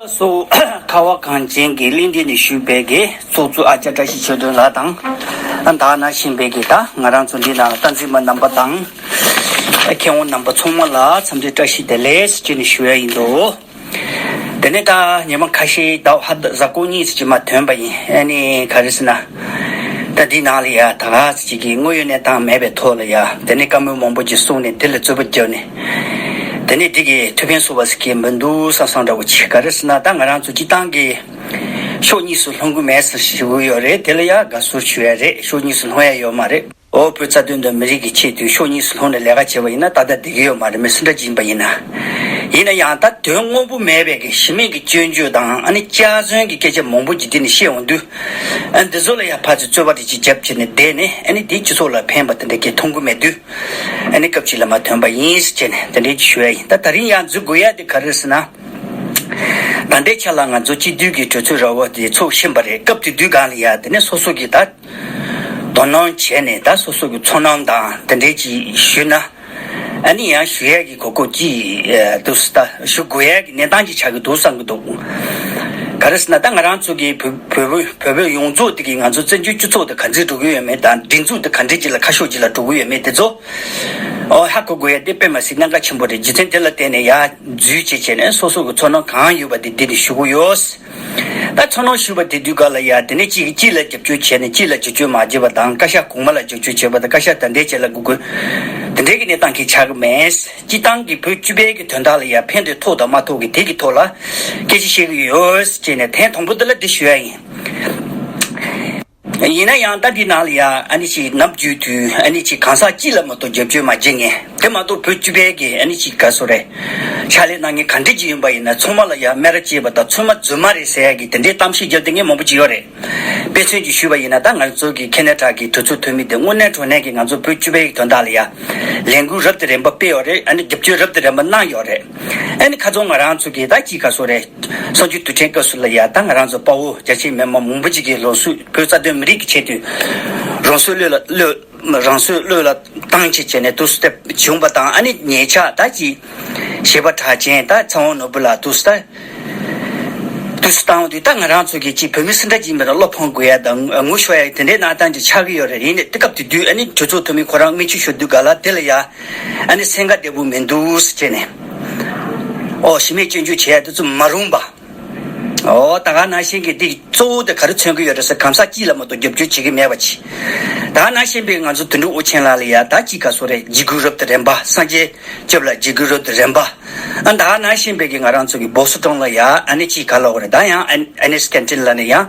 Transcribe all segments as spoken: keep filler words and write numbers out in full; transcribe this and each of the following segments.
སོ། ཁ་བ་གངས་ཅན་གྱི་གླིང་འདི་ནས་བཞུགས་པའི་གི་ཚོགས་གཙོ་ཨ་ཅག་བཀྲ་ཤིས་ཆོས་སྒྲོན་ལགས་དང་། ཨ་ད་ནང་བཞིན་པའི་གི་ད་ང་རང་ཚོ་འདི་ནང་ལ་སྟངས་འཛིན་པ་རྣམ་པ་དང་། ཨ་མཁས་དབང་རྣམ་པ་ཚང་མ་ལ་འཚམས་འདྲི་བཀྲ་ཤིས་བདེ་ལེགས་ཞེས་ནས་ཞུ་ཡ་ཡིན་འདུག་དེ་ནས་ད་ཉི་མ་ཁ་ཤས་ཟླ་བ་ཧ་གཟའ་འཁོར་གཉིས་ཙམ་ཅིག་མ་ཐོན་པ་ཡིན། ཨ་ནི་ག་རེ་ཟེར་ན། ད་འདི་ནང་ལ་ཡ་ད་ག་ཅིག་གི་དངོས་ཡོད་གནས་སྟངས་མེད་པའི་ཐོག་ལ་ཡ་དེ་ནས་བཀའ་མོལ་མང་པོ་ཅིག་གསུངས་ནས་དེ་ལ་རྩོད་པ་བརྒྱབ་ནས། དེ་ནས་འདི་གི་ཐུགས་ཕན་གསོས་པ་ཟེར་གྱི་མི་འདུག་བསམ་བསམ་འདྲ་བོ་ཅིག་ག་རེ་ཟེར་ན་ད་ང་རང་ཚོ་སྤྱི་བཏང་གི་ཕྱོགས་གཉིས་སུ་ལྷུང་གི་མེད་ཟེར་ཞུ་གི་ཡོད་རེད། དེ་ལ་ཡ་དགའ་བསུ་ཞུ་ཡ་རེད། ཕྱོགས་གཉིས་སུ་ལྷུང་ཡ་ཡོད་མ་རེད། ཨོ་བོད་རྩ་དོན་དང་མི་རིགས་ཀྱི་ཆེད་དུ་ཕྱོགས་གཉིས་སུ་ལྷུང་ནས་ལས་ཀ་བྱས་པ་ཡིན་ན་ཏག་ཏག་བསྡད་ཀྱི་ཡོད་མ་རེད། མི་སུ་འདྲ་ཅིག་ཡིན་པ་ཡིན་ན། ཡིན་ན་ཡང་ད་དོན་དངོས་པོ་མེད་པའི་གི་གཞི་མེད་ཀྱི་སྐྱོན་བརྗོད་དང་ཨ་ནི་སྐྱག་རྫུན་གྱི་སྐད་ཆ་མང་པོ་ཅིག་འདི་ནས་བཤད་འོང་དུས། ཨ་འདི་ཚོ་ལ་ཡང་ཕར་ཚུར་རྩོད་པ་དེ་ཅིག་རྒྱབ་བྱས་ནས་བསྡད་ནས་ཨ་ནི་འདི་སྤྱི་ཚོགས་ལ་ཕན་པ་དེ་འདྲ་གི་མཐོང་གི་མེད་དུས། ཨ་ནི་སྐབས་ཅིག་ལ་མ་ཐོན་པ་ཡིན་ཟེར་བྱས་ནས་དེ་འདྲའི་ཅིག་ཞུ་ཡ་ཡིན། ད་ད་རིང་ཡང་འཛུལ་དགོས་ཡ་དེ་ག་རེ་ཟེར་ན། ད་ལྟའི་ཆ་ལ་ང་ཚོ་སྤྱི་འཐུས་ཀྱི་གྲོས་ཚོགས་ར་བ་དེ་ཚོགས་བཞིན་པ་རེད། སྐབས་དེ་དུས་སྒང་ལ་ཡ་དེ་ནས་སོ་སོ་གི་ད་དོ་སྣང་བྱས་ནས་ད་སོ་སོ་གི་ཚོར་སྣང་དང་དེ་འདྲའི་ཅིག་ཞུས་ན། ཨ་ནི་ཡང་ཞུ་ཡས་ཀྱི་གོ་སྐབས་ཅིག་འདུག་ད་ཞུ་དགོས་ཡས་ཀྱི་གནས་སྟངས་ཅིག་ཆགས་ཀྱི་འདུག་བསམ་གྱི་འདུག་ག་རེ་ཟེར་ན་ད་ང་རང་ཚོ་གི་བོད་བོད་བོད་བོད་ཡོངས་རྫོགས་དེ་གི་ང་ཚོ་བཙན་བྱོལ་སྤྱི་ཚོགས་དེ་ག་འདྲས་འགྲོ་གི་ཡོད་མེད་དང་སྒྲིག་འཛུགས་དེ་ག་འདྲས་ཅིག་ལ་ཁ་ཕྱོགས་ཅིག་ལ་འགྲོ་གི་ཡོད་མེད་དེ་ཚོ། ཨོ་ཧ་གོ་དགོས་ཡ་དེ་དཔེ་མ་སྲིད་གནད་འགག་ཆེན་པོ་རེད། རྒྱུ་མཚན་དེ་ལ་བརྟེན་ནས་ཡར་འཛུལ་བྱས་བྱས་ནས་སོ་སོ་གི་ཚོར་སྣང་གང་ཡོད་པ་དེ་འདི་ནས་ཞུ་གི་ཡོད། ད་ཚོར་སྣང་ཞུས་པ་དེ་དུས་ག་ལ་ཡ་དེ་ནས་གཅིག་གིས་གཅིག་ལ་རྒྱབ་སྐྱོར་བྱས་ནས་གཅིག་ལ་རྒྱབ་སྐྱོར་མ་བྱས་པ་དང་བཀའ་ཤག་གོང་མ་ལ་རྒྱབ་སྐྱོར་བྱས་པ་དང་བཀའ་ཤག་ད་ལྟའི་ཆ་ལ་དགོས་དགོས་དེ་འདྲའི་གི་གནས་སྟངས་ཀྱི་ཆགས་ཀྱི་མེད། སྤྱི་བཏང་གི་བོད་སྤྱི་པའི་གི་དོན་དག་ལ་ཡ་ཕན་ཐོགས་དང་མ་ཐོགས་ཀྱི་དེ་གི་ཐོག་ལ་སྐད་ཆ་བཤད་ཀྱི་ཡོད་ཅེས་ནས་ཐེངས་དང་པོ་དེ་ལ་འདི་ཞུ་ཡ་ཡིན། ཡིན་ན་ཡང་ད་འདི་ནང་ལ་ཡ་ཨ་ནི་ཅིག་ནམ་རྒྱུན་དུས་ཨ་ནི་ཅིག་གང་ཟག་གཅིག་ལ་མ་གཏོགས་རྒྱབ་སྐྱོར་མ་བྱེད་མཁན་དེ་མ་གཏོགས་བོད་སྤྱི་པའི་གི་ཨ་ནི་ཅིག་ག་སོ་རེད། ཕྱག་ལས་གནང་མཁན་ག་འདྲ་ཅིག་ཡིན་པ་ཡིན་ན་ཚང་མ་ལ་ཡ་སྨད་ར་གཅེས་པ་དང་ཚང་མ་རྫུན་མ་རེད་ཟེར་ཡ་གི་དེ་འདྲའི་གཏམ་བཤད་རྒྱབ་བསྡད་མཁན་མང་པོ་ཅིག་ཡོད་རེད། དཔེ་མཚོན་ཅིག་ཞུས་པ་ཡིན་ན་ད་ང་ཚོ་གི་ཁེ་ན་ཌ་གི་གྲོས་ཚོགས་འཐུས་མི་དེ་དངོས་གནས་དྲང་གནས་ཀྱི་ང་ཚོ་བོད་སྤྱི་པའི་གི་དོན་དག་ལ་ཡ་ལས་འགུལ་རབ་དང་རིམ་པ་སྤེལ་ཡོད་རེད། ཨ་ནི་རྒྱབ་སྐྱོར་རབ་དང་རིམ་པ་གནང་ཡོད་རེད། ཨ་ནི་ཁ་རྩང་ང་རང་ཚོ་གི་ད་ཅིག་ག་སོ་རེད། གསར་འགྱུར་དུས་ཆེན་སྐབས་སུ་ལ་ཡ་ད་ང་རང་ཚོ་དཔའ་བོ་རྒྱ་ཆེའི་མི་མང་མང་པོ་ཅིག་གིས་རང་སྲོག་བོད་རྩ་དོན་མི་རིགས་ཀྱི་ཆེད་དུ་རང་སྲོག་བློས་ལ་བློས་རང་སྲོག་བློས་ལ་བཏང་བྱས་བྱས་ནས་དུས་སུ་བྱུང་པ་དང་ཨ་ནི་ཉེ་ཆར་ད་ཅིག་གཞས་པ་གྲགས་ཅན་ད་ཚེ་དབང་ནོར་བུ་ལགས་དུས་སུ་ད་དུས་སུ་བཏང་བ་དུས་ད་ང་རང་ཚོ་གི་ཅིག་བོད་མི་སུ་འདྲ་ཅིག་ཡིན་པ་ལ་བློ་ཕམ་དགོས་ཡ་དང་ངུ་ཤོར་ཡ་དེ་འདྲའི་གནས་སྟངས་ཅིག་ཆགས་ཀྱི་ཡོད་རེད། ཡིན་ནའི་དེ་སྐབས་དེ་དུས་ཨ་ནི་གྲོས་ཚོགས་འཐུས་མི་ཁོ་རང་མིག་ཆུ་ཤོར་དུས་ག་ལ་དེ་ལ་ཡ་ཨ་ནི་སེམས་ཁ་བདེ་པོ་མི་འདུག་ཟེར་བྱས་ནས། ཨོ་གཞི་མེད་སྐྱོན་བརྗོད་བྱེད་ཡ་དེ་ཚོ་མ་རུང་བ། ཨོ་ད་ག་ནང་བཞིན་གྱི་འདི་གཙོ་བོ་དེ་ག་རེ་མཚོན་གྱི་ཡོད་རེད་ཟེར་གང་ཟག་གཅིག་ལ་མ་གཏོགས་རྒྱབ་སྐྱོར་བྱེད་ཀྱི་མེད་པ་ཅིག་ད་ག་ནང་བཞིན་པའི་ང་ཚོ་དོན་གྲུབ་དབུ་ཆེན་ལགས་ལ་ཡ་ད་ཅིག་ག་སོ་རེད། འཇིགས་སྐུལ་རབ་དང་རིམ་པ་སངས་རྒྱས་སྐྱབས་ལ་འཇིགས་སྐུལ་རབ་དང་རིམ་པ། ཨ་ད་ག་ནང་བཞིན་པའི་གི་ང་རང་ཚོ་གི་བོ་སི་ཊོན་ལ་ཡ་ཨ་ནི་ཅིག་ག་ལབ་དགོས་རེད། ད་ཡང་ཨ་ཨ་ནེ་སི་ཀན་ཊིན་ལ་ནི་ཡང་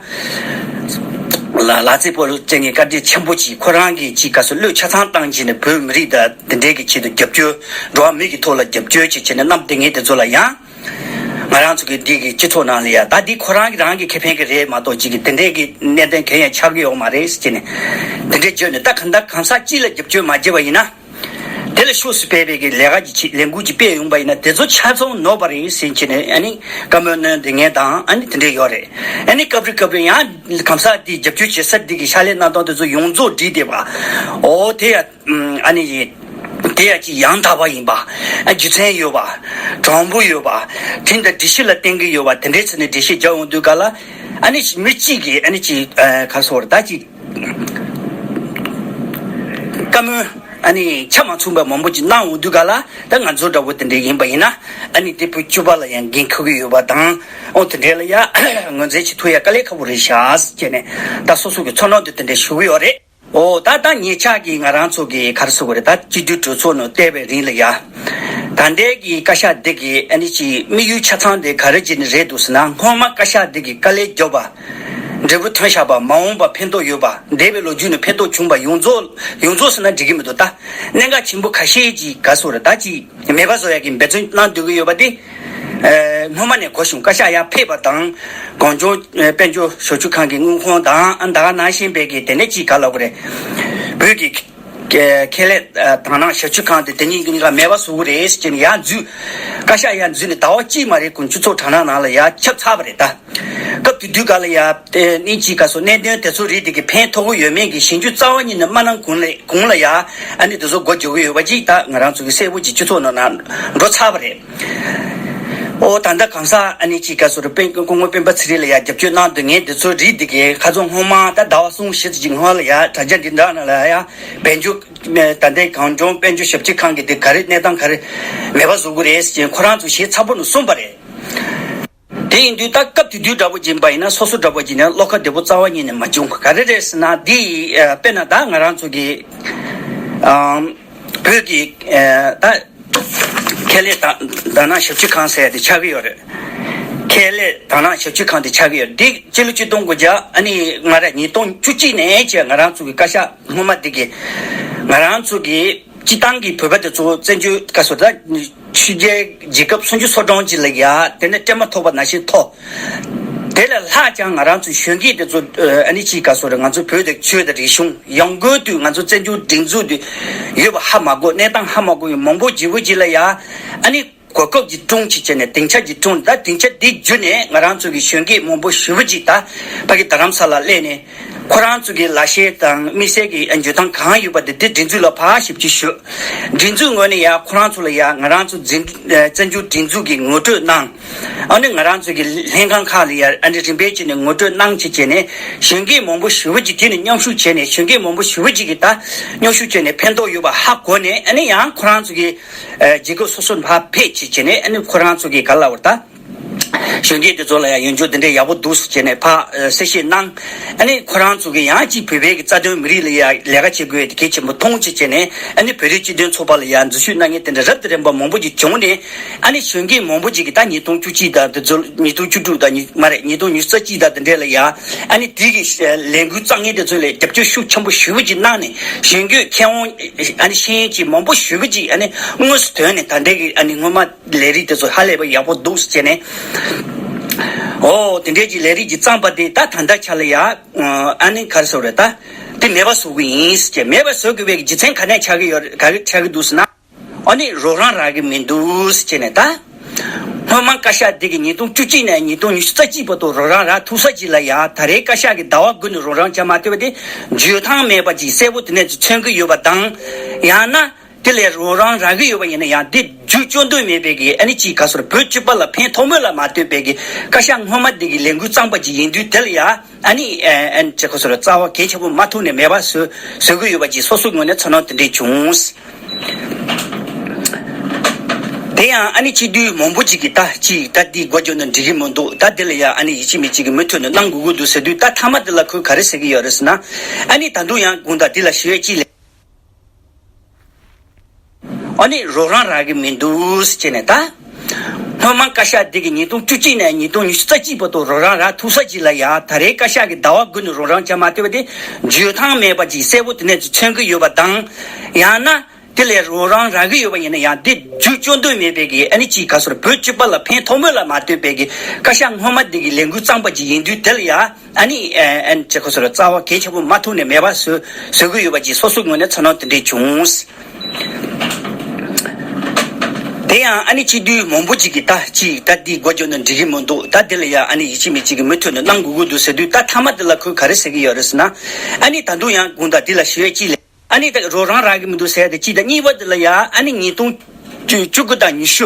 ལ་ལ་ཙེ་པོ་ལོ་ཅན་གྱི་བཀའ་དྲིན་ཆེན་པོ་ཅིག་ཁོ་རང་གིས་ཅིག་ག་སོ་བློས་ཆ་ཚང་བཏང་བྱས་ནས་བོད་མི་རིགས་དང་དེ་འབྲེལ་གྱི་ཆེད་དུ་རྒྱབ་སྐྱོར་འགྲོ་བ་མི་གི་ཐོག་ལ་རྒྱབ་སྐྱོར་བྱེད་བྱས་ནས་གནང་བསྡད་མཁན་དེ་ཚོ་ལ་ཡང་། ང་རང་ཚོ་གི་འདི་གི་སྤྱི་ཚོགས་ནང་ལ་ཡ་ད་འདི་ཁོ་རང་གི་རང་གི་ཁེ་ཕན་གི་རེད་མ་གཏོགས་ཅིག་གི་དེ་འདྲས་གི་གནད་དོན་གང་ཡང་ཆགས་ཀྱི་ཡོད་མ་རེད་ཟེར་བྱས་ནས་དེ་འདྲས་བརྗོད་ནས། ད་གང་ལྟར་གང་ཟག་གཅིག་ལ་རྒྱབ་སྐྱོར་མ་བྱས་པ་ཡིན་ན། དེ་ལ་ཕྱོགས་སུ་སྤེལ་བའི་གི་ལས་ཀ་ཅིག་བྱེད་ལས་འགུལ་ཅིག་སྤེལ་ཡོང་པ་ཡིན་ན་དེ་ཚོ་ཆ་ཚང་ནོར་བ་རེད་ཟེར་བྱས་ནས་ཨ་ནི་བཀའ་མོལ་གནང་བསྡད་མཁན་དང་ཨ་ནི་དེ་འདྲས་ཡོད་རེད། ཨ་ནི་སྐབས་རེ་སྐབས་རེ་ཡང་གང་ཟག་འདི་རྒྱབ་སྐྱོར་བྱེད་ས་འདི་གི་ཕྱག་ལས་གནང་སྟངས་དེ་ཚོ་ཡོངས་རྫོགས་བསྒྲིལ་བསྡད་པ། ཨོ་དེ་ཡ། ཨ་ནི། དེ་ཡ་ཅིག་ཡང་དག་པ་ཡིན་པ། ཨ་རྒྱུ་མཚན་ཡོད་པ། དྲང་པོ་ཡོད་པ། ཁྲིམས་དང་སྒྲིག་གཞི་ལ་བརྟེན་གྱི་ཡོད་པ་དེ་འདྲའི་ཚུལ་ནས་འགྲེལ་བཤད་རྒྱག་ཡོང་དུས་ག་ལ། ཨ་ནི་མི་གཅིག་གིས་ཨ་ནི་ཅིག་ག་རེ་ཟེར་ད་ཅིག་བཀའ་མོལ་ཨ་ནི་ཆ་མ་མཚུངས་པ་མང་པོ་ཅིག་གནང་ཡོང་དུས་ག་ལ། ད་ང་ཚོ་འདྲ་བོ་དེ་འདྲ་ཡིན་པ་ཡིན་ན། ཨ་ནི་དེ་བོད་སྤྱི་པ་ལ་ཡང་འགན་འཁུར་གྱི་ཡོད་པ་དང་། ཨོ་དེ་འདྲའི་ལ་ཡ་ངོས་འཛིན་བྱེད་ཐུབ་ཡ་དཀའ་ལས་ཁག་པོ་རེད་ཤག་ཟེར་ནས་ད་སོ་སོ་གི་ཚོར་སྣང་དེ་དེ་འདྲ་ཞུ་གི་ཡོད་རེད། ཨོ་ད་ད་ཉེ་ཆར་གྱི་ང་རང་ཚོ་གི་ག་རེ་ཟེར་དགོས་རེད། ད་སྤྱི་འཐུས་གྲོས་ཚོགས་ནང་བལྟས་པའི་རིང་ལ་ཡ། ད་ལྟའི་གི་བཀའ་ཤག་འདི་གི་ཨ་ནི་ཅིག་དམིགས་ཡུལ་ཆ་ཚང་དེ་ག་རེ་བྱས་ནས་རེད་འདུག་ཟེར་ན། སྔོན་མ་བཀའ་ཤག་འདི་གི་དཀའ་ལས་བརྒྱབ་པ། འབྲས་བུ་ཐོན་བཞག་པ། མ་འོངས་པ་ཕན་ཐོགས་ཡོད་པ། འདས་པའི་ལོ་རྒྱུས་ནས་ཕན་ཐོགས་བྱུང་པ་ཡོངས་རྫོགས་ཡོངས་རྫོགས་ཟེར་ན་འགྲིག་གི་མི་འདུག་ད་གནད་འགག་ཆེན་པོ་ཁ་ཤས་ཅིག་ག་རེ་ཟེར་དགོས་རེད། ད་ཅིག་མེད་པ་བཟོ་ཡ་གི་འབད་བརྩོན་གནང་སྡོད་ཀྱི་ཡོད་པ་དེ། ཨ་སྔོན་མ་ནས་གོ་བྱུང་། བཀའ་ཤག་ཡར་ཕེབས་པ་དང་། གངས་ལྗོངས་དཔལ་འབྱོར་ཞབས་ཞུ་ཁང་གི་དངུལ་ཁང་དང་། ཨ་ད་ག་ནང་བཞིན་པའི་གི་དེ་ནས་ཅིག་ག་ལབ་དགོས་རེད། བོད་ཀྱི་ཁེ་ལས་དང་བླངས་ཞབས་ཞུ་ཁང་དེ་དེ་གཉིས་ཀྱི་གཉིས་ཀ་མེད་པ་བཟོ་གི་རེད་ཟེར་ནས་ཡར་འཛུལ། བཀའ་ཤག་ཡར་འཛུལ་ནས་ཟླ་བ་གཅིག་མ་རེད་གོང་སྤྱི་ཚོགས་དྲ་ལམ་ནང་ལ་ཡར་ཁྱབ་ཚར་བ་རེད་ད། སྐབས་དེ་དུས་ག་ལ་ཡ་དེ་ནི་ཅིག་ག་སོ་གནད་དོན་དེ་ཚོ་རིགས་དེ་གི་ཕན་ཐོགས་ཀྱི་ཡོད་མེད་ཀྱི་ཞིབ་འཇུག་རྩ་བ་ཉིད་ནས་མ་གནང་གོང་ལ་གོང་ལ་ཡ་ཨ་ནི་དེ་ཚོ་སྒོ་རྒྱག་གི་ཡོད་པ་ཅིག་ད་ང་རང་ཚོ་གི་གསལ་པོ་ཅིག་སྤྱི་ཚོགས་ནང་ན་འགྲོ་ཚར་བ་རེད། ཨོ་ད་ལྟ་གང་ཟག་ཨ་ནི་ཅིག་ག་སོ་རུ་སྐུ་ངོ་སྤེན་པ་ཚེ་རིང་ལ་ཡ་རྒྱབ་སྐྱོར་གནང་འདུག་ངས་འདི་ཚོ་རིག་འདི་གའི་ཁ་ཚོ་སྔོན་མ་ད་ཟླ་བ་གསུམ་བཞི་ཙམ་ཅིག་སྔོན་ལ་ཡ་དྲ་རྒྱ་འདི་འདྲ་ནང་ལ་ཡ་བན་ཇུ་ད་ལྟའི་གངས་ལྗོངས་དཔལ་འབྱོར་ཞབས་ཕྱི་ཁང་གི་དེ་ག་རེ་གནས་སྟངས་ག་རེ་མེད་པ་བཟོ་གི་རེད་ཟེར་ཁོ་རང་ཚོ་ཞེ་ཚ་པོ་ནས་གསུངས་པ་རེད། དེ་ཡིན་དུས་ད་སྐབས་དེ་དུས་འདྲ་པོ་ཅིག་ཡིན་པ་ཡིན་ན་སོ་སོ་འདྲ་པོ་ཅིག་ཡིན་ན་བློ་ཁ་བདེ་པོ་རྩ་བ་ཉིད་ནས་མ་བྱུང་ག་རེ་རེད་ཟེར་ན་འདི་དཔེར་ན་ད་ང་རང་ཚོ་གི་བོད་ཀྱི་ད་ཁེ་ལས་དང་དང་ན་ཞབས་ཕྱི་ཁང་ཟེར་ཡ་དེ་ཆགས་ཀྱི་ཡོད་རེད། ཁེ་ལས་དང་ན་ཞབས་ཕྱི་ཁང་དེ་ཆགས་ཀྱི་ཡོད་རེད། འདི་སྤྱི་ལོ་ཆིག་སྟོང་དགུ་བརྒྱ་ཨ་ནི་ང་ར་ཉིས་སྟོང་བཅུ་གཅིག་ནས་བྱས་ང་རང་ཚོ་གི་བཀའ་ཤག་སྔོན་མ་འདི་གི་ང་རང་ཚོ་གི་སྤྱི་བཏང་གི་བོད་པ་དེ་ཚོ་བཙན་བྱོལ་བཀའ་ཟུར་ད་ཆོས་རྒྱལ་རྒྱལ་ཁབ་སུམ་ཅུ་སོ་གྲངས་ཅིག་ལ་ཡ་དེ་ནས་སྤྲད་མ་ཐོབ་པ་ནང་བཞིན་ཐོབ། དེ་ལས་ལྷག་ཀྱང་ང་རང་ཚོ་གཞོན་སྐྱེས་དེ་ཚོ་ཨ་ནི་ཅིག་ག་སོ་རེད། ང་ཚོ་བོད་དེ་ཆོས་དང་རིག་གཞུང་ཡང་སྒོས་དུས་ང་ཚོ་བཙན་བྱོལ་སྒྲིག་འཛུགས་དེ་ཡོད་པ་ཧ་མ་གོ་གནས་སྟངས་ཧ་མ་གོ་ཡི་མང་པོ་ཇི་བོ་ཇི་ལ་ཡ་ཨ་ནི་གོ་སྐབས་ཀྱི་ཀྲུང་ཅིག་བྱས་ནས་སྡིངས་ཆ་ཅིག་ཀྲུང་ད་སྡིངས་ཆ་དེ་བརྒྱུད་ནས་ང་རང་ཚོ་གི་གཞོན་སྐྱེས་མང་པོ་ཞེ་པོ་ཅིག་ད་ཕ་གི་རྡ་རམ་ས་ལ་སླེབས་ནས། ཁོ་རང་ཚོ་གི་ལག་ཤེས་དང་དམིགས་བསལ་གྱི་འཇོན་ཐང་གང་ཡོད་པ་དེ་དེ་སྒྲིག་འཛུགས་ལ་ཕར་ཞིབ་དཔྱད་ཞུ། སྒྲིག་འཛུགས་ངོས་ནས་ཡ་ཁོ་རང་ཚོ་ལ་ཡ་ང་རང་ཚོ་འཛིན་བཙན་བྱོལ་སྒྲིག་འཛུགས་ཀྱི་ངོ་སྤྲོད་གནང་། ཨ་ནི་ང་རང་ཚོ་གི་ལྷན་ཁང་ཁག་ལ་ཡ་ཨ་ནི་རིམ་པས་བྱས་ནས་ངོ་སྤྲོད་གནང་བྱས་བྱས་ནས་གཞོན་སྐྱེས་མང་པོ་ཞེ་པོ་ཅིག་དེ་ནས་མཉམ་ཞུགས་བྱས་ནས་གཞོན་སྐྱེས་མང་པོ་ཞེ་པོ་ཅིག་གིས་ད་མཉམ་ཞུགས་བྱས་ནས་ཕན་ཐོགས་ཡོད་པ་ཧ་གོ་ནས་ཨ་ནི་ཡང་ཁོ་རང་ཚོ་གི་རྒྱལ་ཁབ་སོ་སོར་ཕར་ཕེབས་བྱས་བྱས་ནས་ཨ་ནི་ཁོ་རང་ཚོ་གི་ག་ལ་བར་ད། གཞོན་སྐྱེས་དེ་ཚོ་ལ་ཡང་ཡོན་ཆོས་དེ་འདྲའི་ཡག་པོ་འདུག་ཟེར་བྱས་ནས་ཕར་གསལ་བཤད་གནང་། ཨ་ནི་ཁོ་རང་ཚོ་གི་ཡང་ཅིག་བོད་པའི་གི་རྩ་དོན་མི་རིགས་ལ་ཡང་ལས་ཀ་བྱེད་དགོས་དེ་གལ་ཆེན་པོ་མཐོང་བྱས་བྱས་ནས་ཨ་ནི་བོད་རིགས་སྤྱི་མཐུན་ཚོགས་པ་ལ་ཡང་འཛུལ་ཞུགས་གནང་མཁན་དེ་འདྲ་རབ་དང་རིམ་པ་མང་པོ་ཅིག་བྱུང་ནས་ཨ་ནི་གཞོན་སྐྱེས་མང་པོ་ཅིག་གིས་ད་ཉིས་སྟོང་བཅུ་གཅིག་དང་དེ་ཚོ་ཉིས་སྟོང་བཅུ་དྲུག་དང་ཉི་མ་རེད་ཉིས་སྟོང་ཉི་ཤུ་རྩ་གཅིག་དང་དེ་འདྲའི་ལ་ཡང་ཨ་ནི་དེ་གི་ལས་འགུལ་བརྩམས་མཁན་དེ་ཚོ་ལ་རྒྱབ་སྐྱོར་ཤུགས་ཆེན་པོ་ཞེ་པོ་ཅིག་གནང་ནས་གཞོན་སྐྱེས་མཁས་དབང་ཨ་ནི་ཤེས་ཡོན་ཅིག་མང་པོ་ཞེ་པོ་ཅིག་ཨ་ནི་དངོས་སུ་ཐོན་ནས་ད་ལྟའི་གི་ཨ་ནི་སྔོན་མ། ལས་རིགས་དེ་ཚོ་ཧ་ལས་པ་ཡག་པོ་འདུག་ཟེར་བྱས་ནས། ཨོ་དེ་འདྲས་ཀྱི་ལས་རིགས་ཀྱི་བརྩམས་པ་དེ་ད་ད་ལྟ་ཆ་ལ་ཡ། ཨ་ནི་ག་རེ་ཟེར་རེད་ད། དེ་མེད་པ་བཟོ་གི་ཡིན་ཟེར་བྱས་མེད་པ་བཟོ་དགོས་པའི་རྒྱུ་མཚན་ག་ནས་ཆགས་ཀྱི་ཡོད་ག་རེ་ཆགས་ཀྱི་འདུག་ཟེར་ན། ཨ་ནི་རོགས་རམ་རག་གི་མི་འདུག་ཟེར་བྱས་ནས་ད། སྔོན་མ་བཀའ་ཤག་འདི་གི་ཉིས་སྟོང་བཅུ་གཅིག་ནས་ཉིས་སྟོང་ཉི་ཤུ་རྩ་གཅིག་བར་དུ་རོགས་རམ་རག་ཐུབ་ས་ཅིག་ལ་ཡ་ད་རེས་བཀའ་ཤག་གི་ཟླ་བ་དགུ་ནས་རོགས་རམ་བྱ་མ་ཐུབ་པ་དེ་འཇོན་ཐང་མེད་པ་ཅིག་གསལ་པོ་དེ་ནས་མཚོན་གྱི་ཡོད་པ་དང་། ཡང་ན། དེ་ལས་རོགས་རམ་རག་གི་ཡོད་པ་ཡིན་ན་ཡང་དེ་རྒྱུ་སྐྱོན་འདོད་མེད་པའི་གི་ཨ་ནི་ཅིག་ག་ཟེར་བོད་སྤྱི་པ་ལ་ཕན་ཐོགས་མོད་ལ་མ་ལྟོས་པའི་གི་བཀའ་ཤག་སྔོན་མ་དེ་གི་ལས་འགུལ་བརྩམས་པ་ཅིག་ཡིན་དུས་དེ་ལ་ཡང་ཨ་ནི་ཨ་ནི་ཅིག་ག་ཟེར་རྩ་བ་གལ་ཆེན་པོ་མ་ཐུག་ནས་མེད་པ་བཟོ་བཟོ་གི་ཡོད་པ་ཅིག་སོ་སོའི་ངོས་ནས་ཚོར་སྣང་དེ་འདྲས་བྱུང་། དེ་ཡང་ཨ་ནི་སྤྱི་འཐུས་མང་པོ་ཅིག་གིས་ད་ཅིག་ད་འདི་འགོ་རྒྱོབ་ན་འགྲིག་གི་མི་འདུག་ད་དེ་ལ་ཡང་ཨ་ནི་ཡིད་ཆེས་མེད་ཅིག་གི་མུ་མཐུད་ནས་གནང་དགོས་ཀྱི་འདུག་ཟེར་དུས་ད་མཐའ་མ་དེ་ལ་ཁོས་ག་རེ་ཟེར་གི་ཡོད་རེད་ཟེར་ན། ཨ་ནི་ད་དུང་ཡང་དགོངས་དག་འདི་ལ་ཞུ་ཡས་ཅིག་ལས། ཨ་ནི་རོགས་རམ་རག་གི་མི་འདུག་ཟེར་བྱས་ནས་ད། སྔོན་མ་བཀའ་ཤག་འདི་གི་ཉིས་སྟོང་བཅུ་གཅིག་ནས་ཉིས་སྟོང་ཉི་ཤུ་རྩ་གཅིག་བར་དུ་རོགས་རམ་རག་ཐུབ་ས་ཅིག་ལ་ཡ་ད་རེས་བཀའ་ཤག་གི་ཟླ་བ་དགུ་ནས་རོགས་རམ་བྱ་མ་ཐུབ་པ་དེ་འཇོན་ཐང་མེད་པ་ཅིག་གསལ་པོ་དེ་ནས་མཚོན་གྱི་ཡོད་པ་དང་། ཡང་ན་དེ་ལས་རོགས་རམ་རག་གི་ཡོད་པ་ཡིན་ན་ཡང་དེ་རྒྱུ་སྐྱོན་འདོད་མེད་པའི་གི་ཨ་ནི་ཅིག་ག་ཟེར་བོད་སྤྱི་པ་ལ་ཕན་ཐོགས་མོད་ལ་མ་ལྟོས་པའི་གི་བཀའ་ཤག་སྔོན་མ་འདི་གི་ལས་འགུལ་བརྩམས་པ་ཅིག་ཡིན་དུས་དེ་ལ་ཡ། ཨ་ནི་ཨ་ནི་ཅིག་ག་ཟེར་རྩ་བ་གལ་ཆེན་པོ་མ་ཐུག་ནས་མེད་པ་བཟོ་བཟོ་གི་ཡོད་པ་ཅིག་སོ་སོའི་ངོས་ནས་ཚོར་སྣང་དེ་འདྲས་བྱུང་། དེ་ཡང་ཨ་ནི་སྤྱི་འཐུས་མང་པོ་ཅིག་གིས་ད་ཅིག་ད་འདི་འགོ་རྒྱོབ་ན་འགྲིག་གི་མི་འདུག་ད་འདི་ལ་ཡང་ཨ་ནི་ཡིད་ཆེས་མེད་ཅིག་གི་མུ་མཐུད་ནས་གནང་དགོས་ཀྱི་འདུག་ཟེར་དུས་ད་མཐའ་མ་འདི་ལ་ཁོས་ག་རེ་ཟེར་གི་ཡོད་རེད་ཟེར་ན། ཨ་ནི་ད་དུང་ཡང་དགོངས་དག་འདི་ལ་ཞུ་ཡས་ཅིག་ལས། ཨ་ནི་ད་རོགས་རམ་རག་གི་མི་འདུག་ཟེར་ཏེ་གཅིག་དང་གཉིས་པ་དེ་ལ་ཡ་ཨ་ནི་ཉིས་སྟོང་བཅུ་དགུ་དང་ཉི་ཤུ་